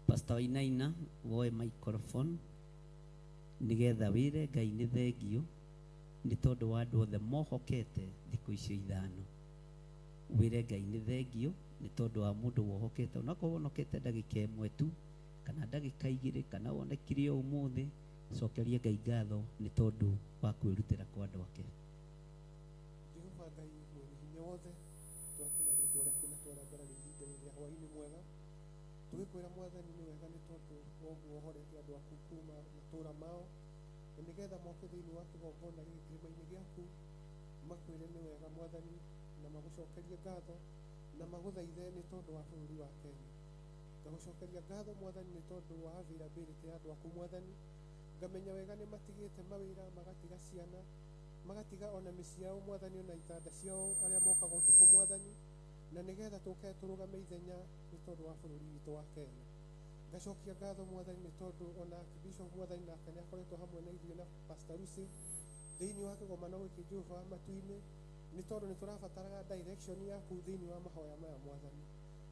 Pastor Wainaina, woe microphone nigetha wĩre Ngai nĩ thengiũ nĩ tondũ wa andũ othe mohokete thikũ icio ithano. Wĩre Ngai nĩ thengiũ nĩ tondũ wa mũndũ wohokete, onakorwo wonokete ndagĩka ĩmwe tu kana ndagĩka igĩrĩ kana wonekire o ũmũthĩ, cokeria Ngai ngatho nĩ tondũ wa kwĩrutĩra kwa andũ ake. Jehova Ngai mwene hinya wothe, twatĩa rĩtwa rĩaku na twarambararia ihinda rĩrĩ rĩa hwaĩ-inĩ mwega, tũgĩkwĩra Mwathani nĩ wega nĩ tondũ wa ũguo wohorete andũ aku kuma matũũra mao, na nĩgetha moke thĩinĩ wa kĩgongona gĩkĩ kĩrĩma-inĩ gĩaku, makwĩre nĩ wega Mwathani, na magũcokerie ngatho na magũthaithe nĩ tondũ wa bũrũri wa Kenya. Ngagũcokeria ngatho Mwathani nĩ tondũ wa availability ya andũ aku Mwathani. Ngamenya wega nĩ matigĩte mawĩra, magatiga ciana, magatiga ona mĩciĩ yao Mwathani, ona itanda ciao arĩa mokaga ũtukũ Mwathani, na nĩgetha tũke tũrũgame ithenya nĩ tondũ wa bũrũri witũ wa Kenya. Ngacokia ngatho Mwathani nĩ tondũ ona Bishop Mwathani nake nĩ akoretwo hamwe na ithuĩ na Pastor Lucy thĩinĩ wa kĩgomano gĩkĩ Jehova matu-inĩ. Nĩ tondũ nĩ tũrabataraga direction yaku thĩinĩ wa mahoya maya mwathani.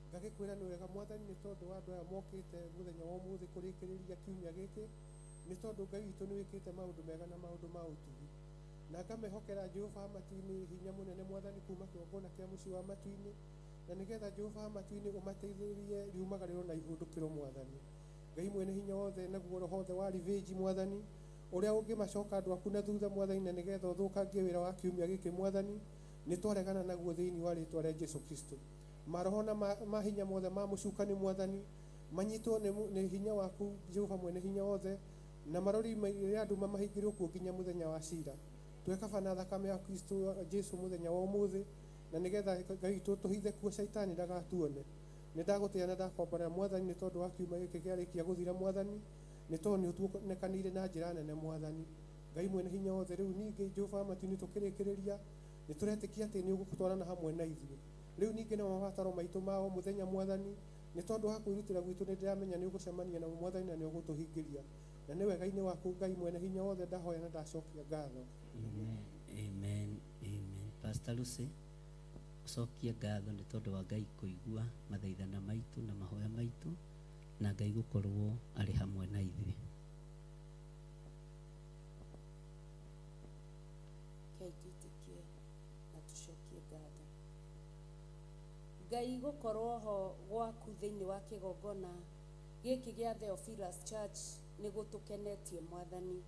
Ngagĩkwĩra nĩ wega mwathani nĩ tondũ wa andũ aya mokĩte mũthenya wa ũmũthĩ kũrĩkĩrĩria kiumia gĩkĩ, nĩ tondũ Ngai witũ nĩ wĩkĩte maũndũ mega na maũndũ ma ũtugi. Na ngamehokera Jehova matu-inĩ hinya mũnene mwathani kuma kĩgongona kĩa mũciĩ wa matu-inĩ, na nĩgetha Jehova matu-inĩ ũmateithĩrĩrie riumagarĩro na ihũndũkĩro mwathani. Ngai mwene hinya wothe naguo roho wothe wa revenge mwathani, ũrĩa ũngĩmacoka andũ aku na thutha mwathani, na nĩgetha ũthũkangie wĩra wa kiumia gĩkĩ mwathani, nĩ twaregana naguo thĩinĩ wa rĩtwa rĩa Jesu Kristo. Maroho na mahinya mothe ma mũcukani mwathani manyitwo nĩ hinya waku Jehova mwene hinya wothe, na marori rĩa andũ mamahingĩrwo kuo nginya mũthenya wa cira. Twekaba na thakame ya Kristo Jesu mũthenya wa ũmũthĩ, na nĩgetha Ngai witũ tũhithe kuo caitani ndagatuone. Nĩ ndagũtĩa na ndakwambara mwathani nĩ tondũ wa kiumia gĩkĩ kĩarĩkia gũthira mwathani, nĩ tondũ nĩ ũtuonekanĩire na njĩra nene mwathani. Ngai mwene hinya wothe, rĩu ningĩ Jehova matu-inĩ tũkĩrĩkĩrĩria nĩ tũretĩkia atĩ nĩ ũgũtwarana hamwe na ithuĩ. Rĩu ningĩ nĩ mabataro maitũ ma o mũthenya mwathani, nĩ tondũ wa kwĩrutĩra gwitũ nĩ ndĩramenya nĩ ũgũcemania namo mwathani na nĩ ũgũtũhingĩria. Na nĩ wega-inĩ waku Ngai mwene hinya wothe ndahoya na ndacokia ngatho. Amen, amen, amen. Pastor Lucy, ũcokie ngatho nĩ tondũ wa Ngai kũigua mathaithana maitũ na mahoya maitũ, na Ngai gũkorwo arĩ hamwe na ithuĩ. Ngai twĩtĩkie na tũcokie ngatho. Ngai gũkorwo ho gwaku thĩinĩ wa kĩgongona gĩkĩ gĩa Theophilus Church nĩ gũtũkenetie mwathani.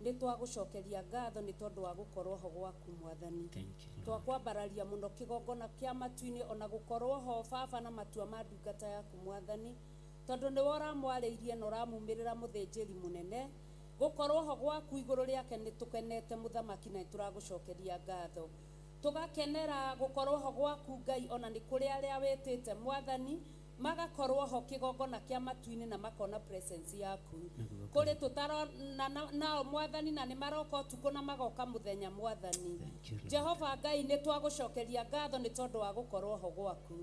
Nĩ twagũcokeria ngatho nĩ tondũ wa gũkorwo ho gwaku mwathani. Thank you, Lord. Twakwambararia mũno kĩgongona kĩa matu-inĩ ona gũkorwo ho baba na matua ma ndungata yaku mwathani, tondũ nĩwe ũramwarĩirie na ũramumĩrĩra mũthĩnjĩri mũnene. Gũkorwo ho gwaku igũrũ rĩake nĩ tũkenete mũthamaki na nĩ tũragũcokeria ngatho. Tũgakenera gũkorwo ho gwaku Ngai ona nĩ kũrĩ arĩa wĩtĩte mwathani magakorwo ho kĩgongona kĩa matu-inĩ na makona presence yaku. Kũrĩ tũtarona nao mwathani na nĩ maroka ũtukũ na magoka mũthenya mwathani. Thank you, Lord. Jehova Ngai nĩ twagũcokeria ngatho nĩ tondũ wa gũkorwo ho gwaku.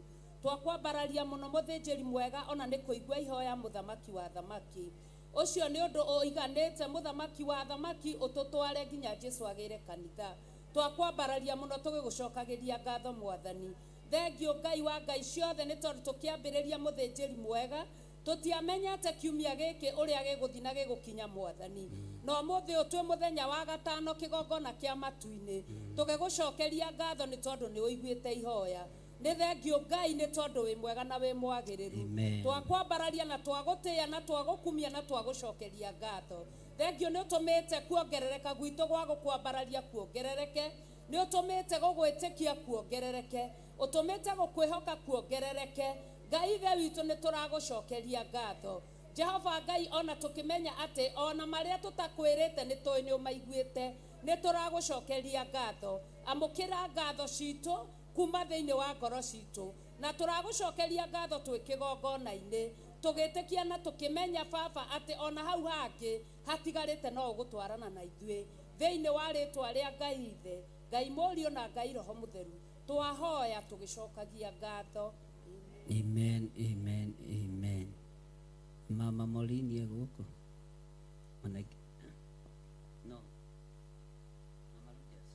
Twakwambararia mũno mũthĩnjĩri mwega ona nĩ kũigua ihoya mũthamaki wa thamaki. Ũcio nĩ ũndũ ũiganĩte mũthamaki wa thamaki ũtũtware nginya Jesu agĩre kanitha. Twakwambararia mũno tũgĩgũcokagĩria ngatho mwathani. Thengiũ Ngai wa Ngai ciothe nĩ tondũ tũkĩambĩrĩria mũthĩnjĩri mwega tũtiamenyete kiumia gĩkĩ ũrĩa gĩgũthiĩ na gĩgũkinya mwathani. Na ũmũthĩ ũyũ twĩ mũthenya wa gatano kĩgongona kĩa matu-inĩ tũgĩgũcokeria ngatho nĩ tondũ nĩ ũiguĩte ihoya. Nĩ thengiũ Ngai nĩ tondũ wĩ mwega na wĩ mwagĩrĩru. Amen. Twakwambararia na twagũtĩĩa na twagũkumia na twagũcokeria ngatho. Thengiũ nĩ ũtũmĩte kuongerereka gwitũ gwa gũkwambararia kuongerereke, nĩ ũtũmĩte gũgwĩtĩkia kuongerereke, ũtũmĩte gũkwĩhoka kuongerereke. Ngai ithe witũ nĩ tũragũcokeria ngatho. Jehova Ngai ona tũkĩmenya atĩ ona marĩa tũtakwĩrĩte nĩ tũĩ nĩ ũmaiguĩte, nĩ tũragũcokeria ngatho. Amũkĩra ngatho citũ kuma thĩinĩ wa ngoro citũ, na tũragũcokeria ngatho twĩ kĩgongona-inĩ tũgĩtĩkia na tũkĩmenya baba atĩ ona hau hangĩ hatigarĩte no ũgũtwarana na ithuĩ. Thĩinĩ wa rĩtwa rĩa Ngai Ithe, Ngai Mũriũ na Ngai Roho Mũtheru, twahoya tũgĩcokagia ngatho. Amen, amen, amen. Mama Maureen e gũkũ? Ona no. Mama Rogers.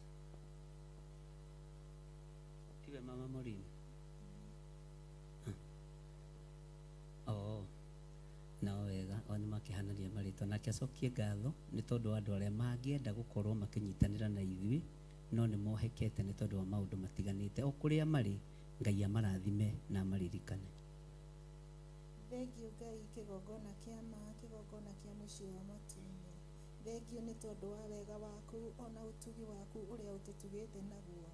Tiwe Mama Maureen? Oh. No wega, o nĩ makĩhanania marĩtwa. Nake acokie ngatho nĩ tondũ wa andũ arĩa mangĩenda gũkorwo makĩnyitanĩra na ithuĩ, no nĩ mohekete nĩ tondũ wa maũndũ matiganĩte. O kũrĩa marĩ, Ngai amarathime na amaririkane. Thengiũ Ngai kĩgongona kĩa ma, kĩgongona kĩa mũciĩ wa matu-inĩ. Thengiũ nĩ tondũ wa wega waku ona ũtugi waku ũrĩa ũtũtugĩte naguo.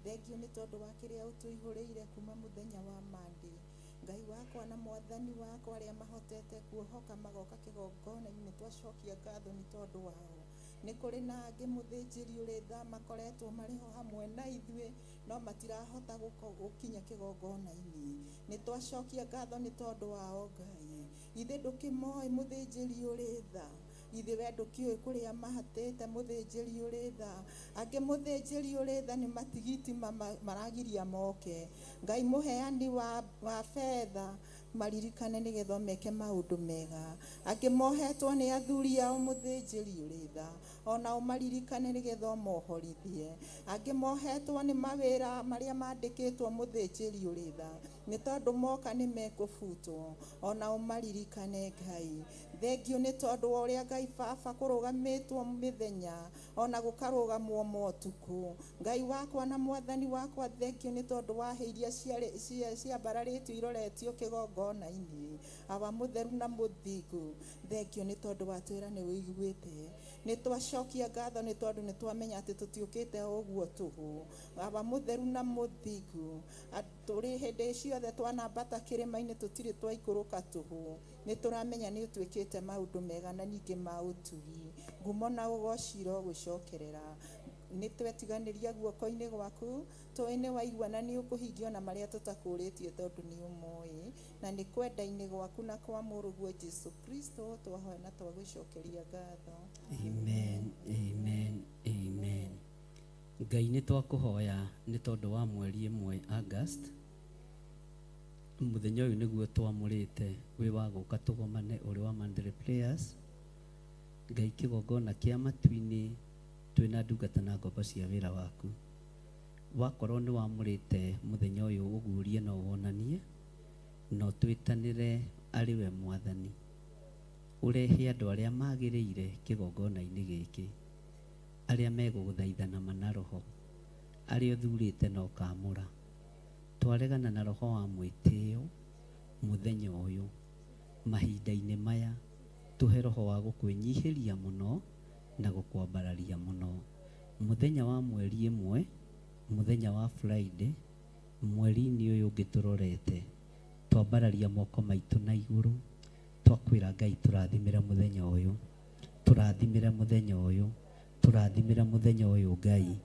Thengiũ nĩ tondũ wa kĩrĩa ũtũihũrĩire kuma mũthenya wa Monday. Ngai wakwa na mwathani wakwa arĩa mahotete kuohoka magoka kĩgongona-inĩ, twacokia ngatho nĩ tondũ wao. Nĩ kũrĩ na angĩ mũthĩnjĩri ũrĩ tha makoretwo marĩ ho hamwe na ithuĩ no matirahota gũkinya kĩgongona-inĩ. Nĩ twacokia ngatho nĩ tondũ wao Ngai. Ithe ndũkĩmoĩ mũthĩnjĩri ũrĩ tha, ithe we ndũkĩũĩ kũrĩa mahatĩte mũthĩnjĩri ũrĩ tha. Angĩ mũthĩnjĩri ũrĩ tha nĩ matigiti maragiria moke. Ngai mũheani wa betha Maririkane nĩgetha meke maũndũ mega. Angĩ mohetwo nĩ athuri ao, mũthĩnjĩri ũrĩ tha, ona ũmaririkane nĩgetha ũmohorithie. Angĩ mohetwo nĩ mawĩra marĩa mandĩkĩtwo, mũthĩnjĩri ũrĩ tha, nĩ tondũ moka nĩ mekũbutwo, ona ũmaririkane. Ngai, thengio nĩ tondũ wa ũrĩa Ngai baba kũrũgamĩtwo mĩthenya ona gũkarũgamwo motukũ. Ngai wakwa na mwathani wakwa, thengio nĩ tondũ wa hĩ iria ciambararĩtio iroretio kĩgongona-inĩ. Awa mũtheru na mũthingu, thengio nĩ tondũ watwĩra nĩ ũiguĩte. Nĩ twacokia ngatho nĩ tondũ nĩ twamenya atĩ tũtiũkĩte o ũguo tũhũ. Awa mũtheru na mũthingu, tũrĩ hĩndĩ ciothe twanambata kĩrĩma-inĩ, tũtirĩ twaikũrũka tũhũ. Nĩ tũramenya nĩ ũtwĩkĩte maũndũ mega na ningĩ ma ũtugi. Ngumo na ũgoci irogũcokerera. Nĩ twetiganĩria guoko-inĩ gwaku, tũĩ nĩ waigua na nĩ ũkũhingia ona marĩa tũtakũrĩtie, tondũ nĩ ũmoĩ. Na nĩ kwenda-inĩ gwaku na kwa mũrũguo Jesu Kristo twahoya na twagũcokeria ngatho. Amen, amen, amen. Ngai, nĩ twakũhoya nĩ tondũ wa mweri 1 August. Mũthenya ũyũ nĩguo twamũrĩte wĩ wa gũka tũgomane ũrĩ wa Monthly Prayers. Ngai, kĩgongona kĩa matu-inĩ, twĩna ndungata na ngombo cia wĩra waku. Wakorwo nĩ wamũrĩte mũthenya ũyũ ũguũrie na wonanie na ũtwĩtanĩre arĩ we mwathani, ũrehe andũ arĩa magĩrĩire kĩgongona-inĩ gĩkĩ, arĩa megũgũthaithana mana roho, arĩa ũthurĩte na ũkamũra. Twaregana na roho wa mwĩtĩo mũthenya ũyũ, mahinda-inĩ maya, tũhe roho wa gũkwĩnyihĩria mũno na gũkwambararia mũno. Mũthenya wa mweri 1, mũthenya wa Friday, mweri-inĩ ũyũ ũngĩ tũrorete, twambararia moko maitũ na igũrũ, twakwĩra Ngai, tũrathimĩre mũthenya ũyũ, tũrathimĩre mũthenya ũyũ, tũrathimĩre mũthenya ũyũ. Ngai,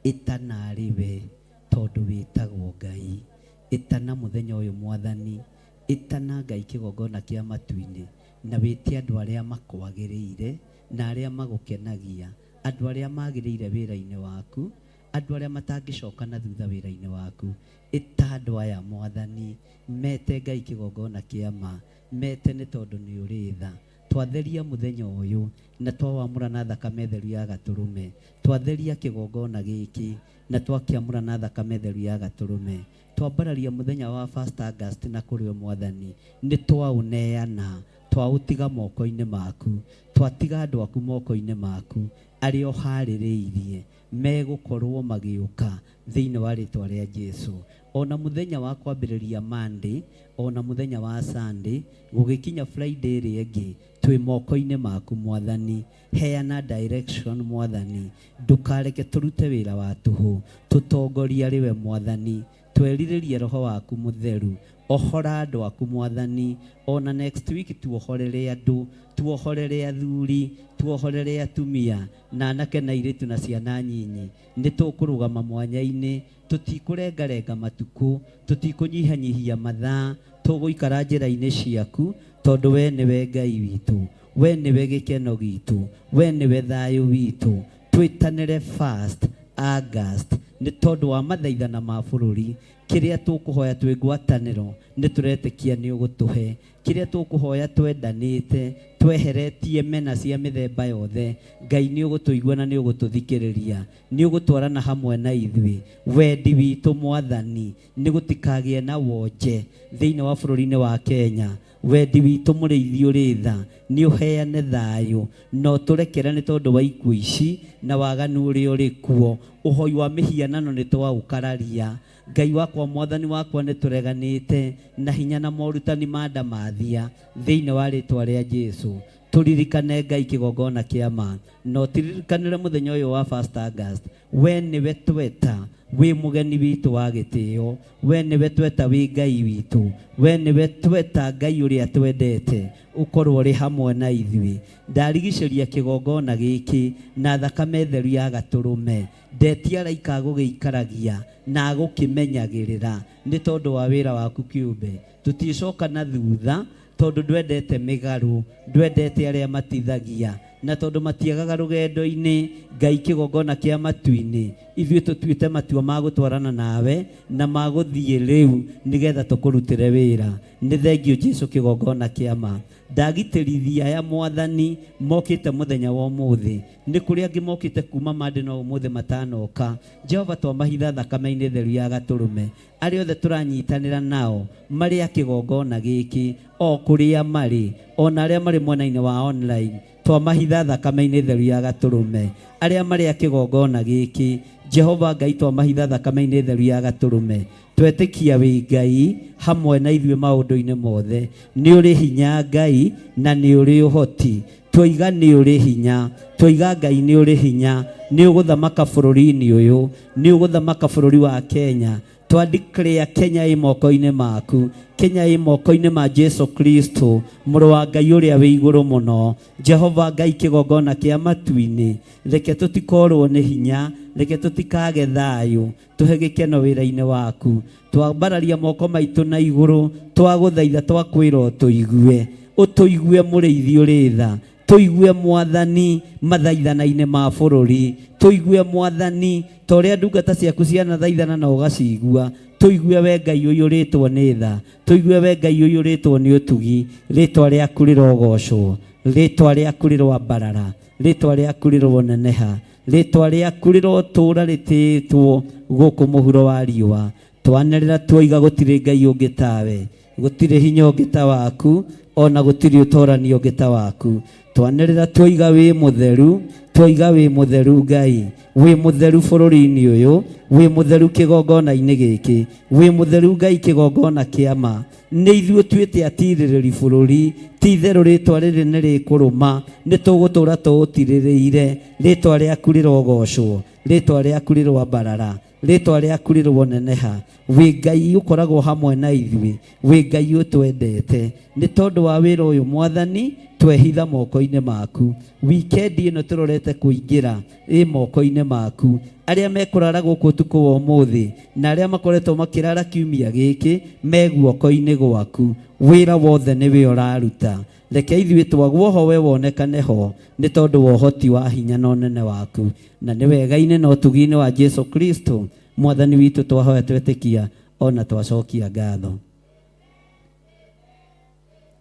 ĩtanarĩ we, tondũ wĩtagwo Ngai, ĩtana mũthenya ũyũ. Mwathani, ĩtana Ngai kĩgongona kĩa matu-inĩ na wĩte andũ arĩa makwagĩrĩire na arĩa magũkenagia, andũ arĩa magĩrĩire wĩra-inĩ waku, andũ arĩa matangĩcoka na thutha wĩra-inĩ waku. Ĩta andũ aya, mwathani, mete Ngai kĩgongona kĩa ma, mete nĩ tondũ nĩ ũrĩ tha. Twatheria mũthenya ũyũ na twawamũra na thakame theru ya gatũrũme. Twatheria kĩgongona gĩkĩ na twakĩamũra na thakame theru ya gatũrũme. Twambararia mũthenya wa 1st August na kũrĩ we mwathani, nĩ twaũneana, twaũtiga moko-inĩ maku, twatiga andũ aku moko-inĩ maku, arĩa ũharĩrĩirie megũkorwo magĩũka thĩinĩ wa rĩtwa rĩa Jesu. Ona mũthenya wa kwambĩrĩria Monday, ona mũthenya wa Sunday, gũgĩkinya Friday ĩrĩa ĩngĩ, twĩ moko-inĩ maku mwathani. Heana direction, mwathani, ndũkareke tũrute wĩra wa tũhũ. Tũtongoria rĩwe mwathani, twerirĩrie roho waku mũtheru. Ohora andũ aku, mwathani. Ona next week tuohorere andũ, tuohorere athuri, tuohorere atumia na anake na airĩtu na ciana nyinyi. Nĩ tũkũrũgama mwanya-inĩ, tũtikũrengarenga matukũ, tũtikũnyihanyihia mathaa, tũgũikara njĩra-inĩ ciaku, tondũ we nĩwe Ngai witũ, we nĩwe gĩkeno gitũ, we nĩwe thayũ witũ. Twĩtanĩre 1st August nĩ tondũ wa mathaithana ma bũrũri. Kĩrĩa tũkũhoya twĩ ngwatanĩro, nĩ tũretĩkia nĩ ũgũtũhe kĩrĩa tũkũhoya twendanĩte, tweheretie mena cia mĩthemba yothe. Ngai, nĩ ũgũtũigua na nĩ ũgũtũthikĩrĩria, nĩ ũgũtwarana hamwe na ithuĩ. Wendi witũ, mwathani, nĩ gũtikagĩe na wonje thĩinĩ wa bũrũri-inĩ wa Kenya. Wendi witũ, mũrĩithi ũrĩ tha, nĩ ũheane thayũ na ũtũrekere nĩ tondũ wa ikuũ ici na waganu ũrĩa ũrĩ kuo. Ũhoi wa mĩhianano nĩ twaũkararia. Ngai wakwa, mwathani wakwa, nĩ tũreganĩte na hinya na morutani ma ndamathia thĩinĩ wa rĩtwa rĩa Jesu. Tũririkane, Ngai, kĩgongona kĩa ma, na ũtiririkanĩre mũthenya ũyũ wa 1st August. We nĩwe tweta wĩ mũgeni witũ wa gĩtĩo, we nĩwe tweta wĩ Ngai witũ, we nĩwe tweta Ngai ũrĩa twendete, ũkorwo ũrĩ hamwe na ithuĩ. Ndarigicĩria kĩgongona gĩkĩ na thakame theru ya gatũrũme. Ndetia araika agũgĩikaragia na agũkĩmenyagĩrĩra nĩ tondũ wa wĩra waku kĩũmbe. Tũtiĩcoka na thutha, tondũ ndwendete mĩgarũ, ndwendete arĩa matithagia, na tondũ matiagaga rũgendo-inĩ. Ngai, kĩgongona kĩa matu-inĩ, Ithuĩ tũtuĩte matua ma gũtwarana nawe na ma gũthiĩ rĩu nĩgetha tũkũrutĩre wĩra. Nĩ thengio Jesu kĩgongona kĩa ma. Ndagitĩrithia aya Mwathani mokĩte mũthenya wa ũmũthĩ. Nĩ kũrĩ angĩ mokĩte kuma Monday no ũmũthĩ matanoka. Jehova twamahitha thakame-inĩ theru ya gatũrũme. Arĩa othe tũranyitanĩra nao marĩ a kĩgongona gĩkĩ o kũrĩa marĩ, ona arĩa marĩ mwena-inĩ wa online, twamahitha thakame-inĩ theru ya gatũrũme. Arĩa marĩ a kĩgongona gĩkĩ, Jehova Ngai twamahitha thakame-inĩ theru ya gatũrũme. Twetĩkia wĩ Ngai hamwe na ithuĩ maũndũ-inĩ mothe. Nĩ ũrĩ hinya Ngai na nĩ ũrĩ ũhoti. Twoiga nĩ ũrĩ hinya, twoiga Ngai nĩ ũrĩ hinya, nĩ ũgũthamaka bũrũri-inĩ ũyũ, nĩ ũgũthamaka bũrũri wa Kenya. Twa declare Kenya ĩ moko-inĩ maku, Kenya ĩ moko-inĩ ma Jesu Kristo, mũrũ wa Ngai ũrĩa wĩ igũrũ mũno. Jehova Ngai kĩgongona kĩa matu-inĩ, reke tũtikorwo nĩ hinya, reke tũtikage thayũ, tũhe gĩkeno wĩra-inĩ waku. Twambararia moko maitũ na igũrũ, twagũthaitha twakwĩra ũtũigue, ũtũigue mũrĩithi ũrĩ tha, tũigue Mwathani mathaithana-inĩ ma bũrũri, tũigue Mwathani ta ũrĩa ndungata ciaku cianathaithana na ũgacigua, tũigue we Ngai ũiyũrĩtwo nĩ tha, tũigue we Ngai ũiyũrĩtwo nĩ ũtugi. Rĩtwa rĩaku rĩrogocwo, rĩtwa rĩaku rĩroambarara, rĩtwa rĩaku rĩroneneha, rĩtwa rĩaku rĩrotũũra rĩtĩĩtwo gũkũ mũhuro wa riũa. Twanĩrĩra twoiga gũtirĩ Ngai ũngĩ tawe, gũtirĩ hinya ũngĩ ta waku, ona gũtirĩ ũtorani ũngĩ ta waku. Twanĩrĩra twoiga wĩ mũtheru, twoiga wĩ mũtheru Ngai, wĩ mũtheru bũrũri-inĩ ũyũ, wĩ mũtheru kĩgongona-inĩ gĩkĩ, wĩ mũtheru Ngai kĩgongona kĩa ma. Nĩ ithuĩ tuĩte atirĩrĩri bũrũri, ti itherũ rĩtwa rĩrĩ nĩ rĩkũrũma, nĩ tũgũtũũra tũũtirĩrĩire. Rĩtwa rĩaku rĩrogocwo, rĩtwa rĩaku rĩroambarara, rĩtwa rĩaku rĩroneneha. Wĩ Ngai ũkoragwo hamwe na ithuĩ, wĩ Ngai ũtwendete. Nĩ tondũ wa wĩra ũyũ Mwathani, twehitha moko-inĩ maku. Wikendi ĩno tũrorete kũingĩra ĩ moko-inĩ maku. Arĩa mekũrara gũkũ ũtukũ wa ũmũthĩ na arĩa makoretwo makĩrara kiumia gĩkĩ me guoko-inĩ gwaku. Wĩra wothe nĩwe ũraruta. Reke ithuĩ twagwo ho we wonekane ho nĩ tondũ wa ũhoti wa hinya na ũnene waku. Na nĩ wega-inĩ na ũtugi-inĩ wa Jesu Kristo Mwathani witũ twahoya twetĩkia ona twacokia ngatho.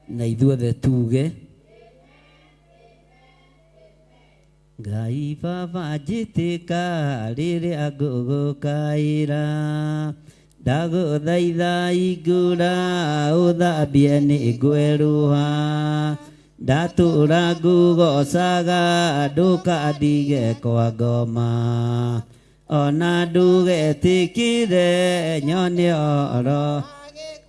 Na ithuothe tuge Ngai Baba njĩtĩka rĩrĩa ngũgũkaĩra, ndagũthaitha ingũra ũthambie nĩ ngwerũha, ndatũra ngũgocaga ndũkandige kwa ngoma, ona ndũgetĩkĩre nyone oro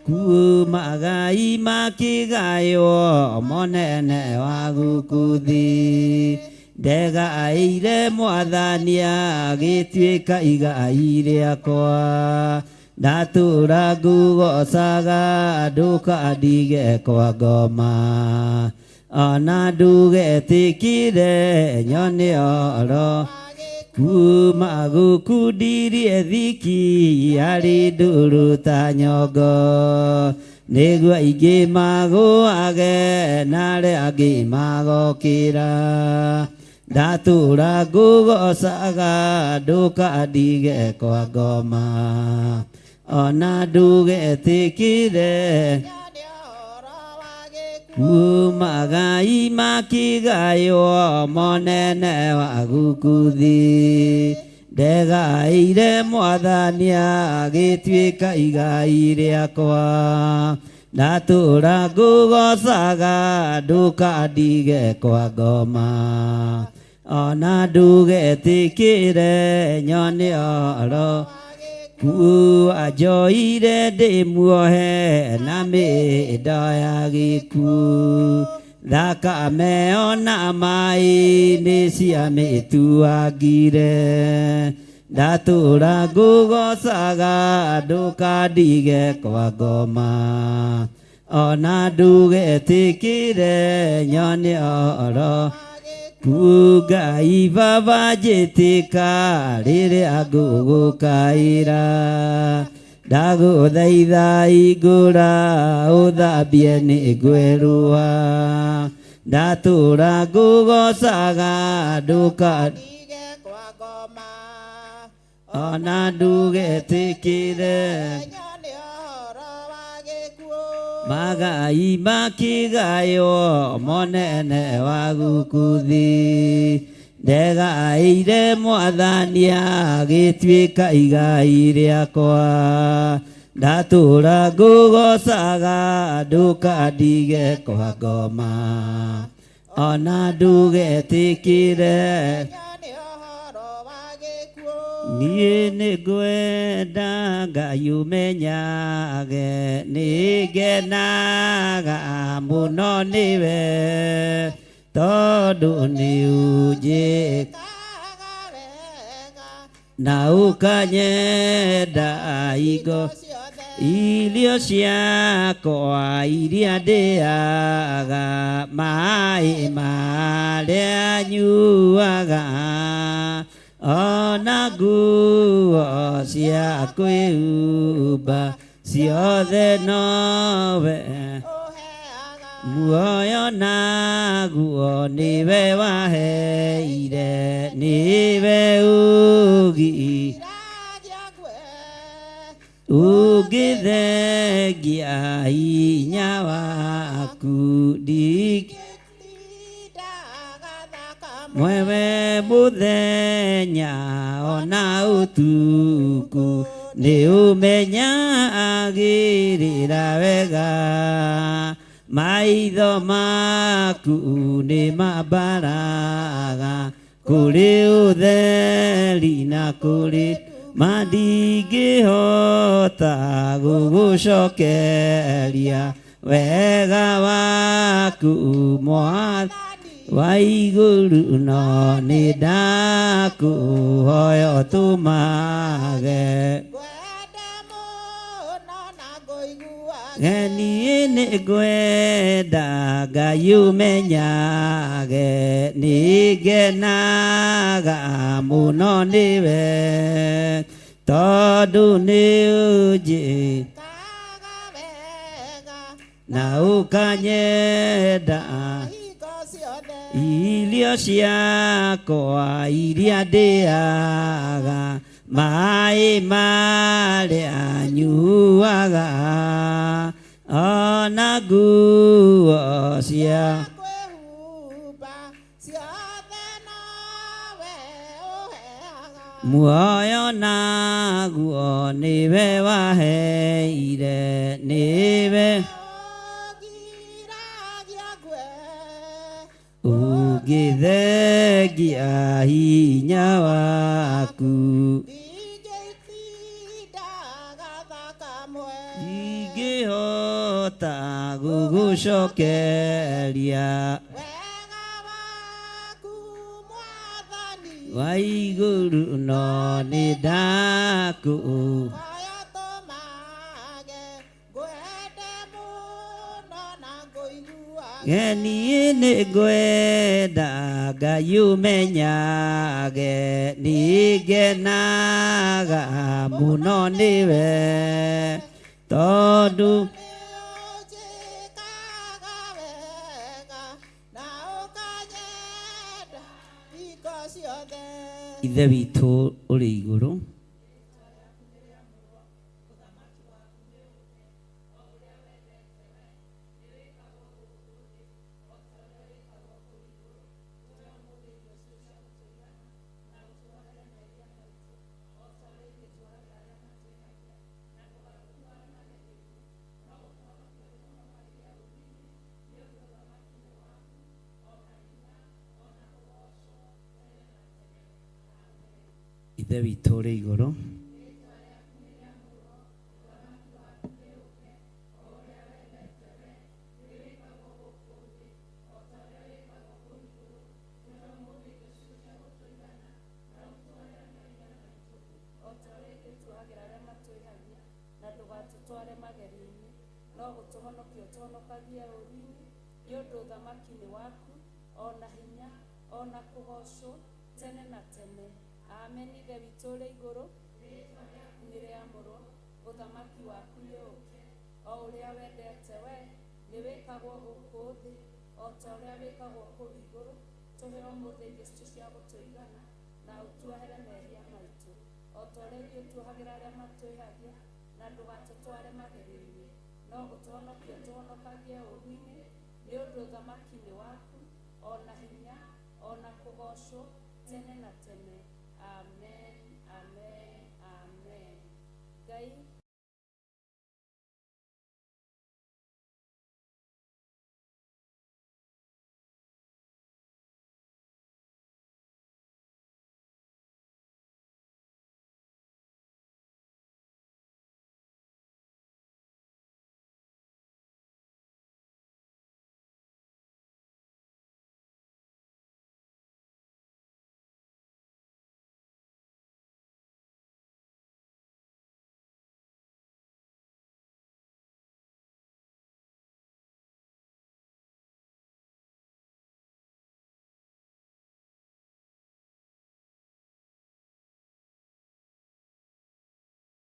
kumagai makĩgaywo monene wa gũkũ thĩ. Ndegaĩire Mwathani agĩtuĩka igai rĩakwa, ndatũra ngũgocaga ndũkandige kwa ngoma, ona ndũgetĩkĩre nyone oro kuma gũkundirie thiki arĩ ndũrũ ta nyongo, nĩguo aingĩ magũage na arĩa angĩ magokĩra. Ndatũra ngũgocaga ndũkandige kwa ngoma, ona ndũgetĩkĩre kumagai makĩgaywo monene wa gũkũ thĩ. Ndegaĩire Mwathani agĩtuĩka igai rĩakwa, ndatũra ngũgocaga ndũkandige kwa ngoma, ona ndũgetĩkĩre nyone oro anjoire ndĩ muohe na mĩndo ya gĩkuũ, thakame ona maĩ nĩ ciamĩtuangire. Ndatũra ngũgocaga ndũkandige kwa ngoma, ona ndũgetĩkĩre nyone oro Ngai Baba njĩtĩka rĩrĩa ngũgũkaĩra, ndagũthaitha ingũra ũthambie nĩ ngwerũha, ndatũra ngũgocaga ndũkandige kwa ngoma, Ona ndũgetĩkĩre magai makĩgaywo monene wa gũkũ thĩ ndegaĩire mwathani agĩtuĩka igai rĩakwa ndatũra ngũgocaga ndũkandige kwa ngoma ona ndũgetĩkĩre niĩ nĩngwenda Ngai ũmenyage nĩngenaga mũno nĩwe tondũ nĩũnjĩkaga na ũkanyenda igo irio ciakwa iria ndĩaga maĩ marĩa nyuaga ona nguo cia kwĩhumba ciothe nowe muoyo naguo nĩwe waheire nĩwe ũgi ũngĩthengia hinya waku mwewe mũthenya ona ũtukũ nĩũmenyagĩrĩra wega maitho maku nĩmambaraga kũrĩ ũtheri na kũrĩ mandingĩhota gũgũcokeria wega waku mwathani wa igũrũ no nĩndakũhoya ũtũmage niĩ nĩngwenda Ngai ũmenyage nĩngenaga mũno nĩwe tondũ nĩũnjĩkaga na ũkanyenda irio ciakwa iria ndĩaga maĩ marĩa nyuaga ona nguo cia muoyo naguo nĩwe waheire nĩwe ũngĩthengia hinya waku ndingĩhota gũgũcokeria wa igũrũ no nĩndakũ niĩ nĩngwenda Ngai ũmenyage nĩngenaga mũno nĩwe tondũ Ithe witũ ũrĩ igũrũ Ithe witũ ũrĩ igũrũ na ndũgatũtware magerio-inĩ no gũtũhonokia ũtũhonokagie ũũru-inĩ nĩ ũndũ ũthamaki nĩ waku ona hinya ona kũgoocwo tene na tene. Amen. Ithe witũ ũrĩ igũrũ nĩ rĩamũrwo ũthamaki waku nĩ ũũke o ũrĩa wendete we nĩ wĩkagwo gũkũ thĩ o ta ũrĩa wĩkagwo kũu igũrũ. Tũhe ũmũthĩ irio citũ cia gũtũigana na ũtuohere mehia maitũ O ta ũrĩa ithuĩ tuohagĩra arĩa matwĩhagia, na ndũgatũtware magerio-inĩ, no ũtũhonokie ũtũhonokagie ũũru-inĩ, nĩ ũndũ ũthamaki nĩ waku, ona hinya, ona kũgoocwo tene na tene. Amen, amen, amen. Ngai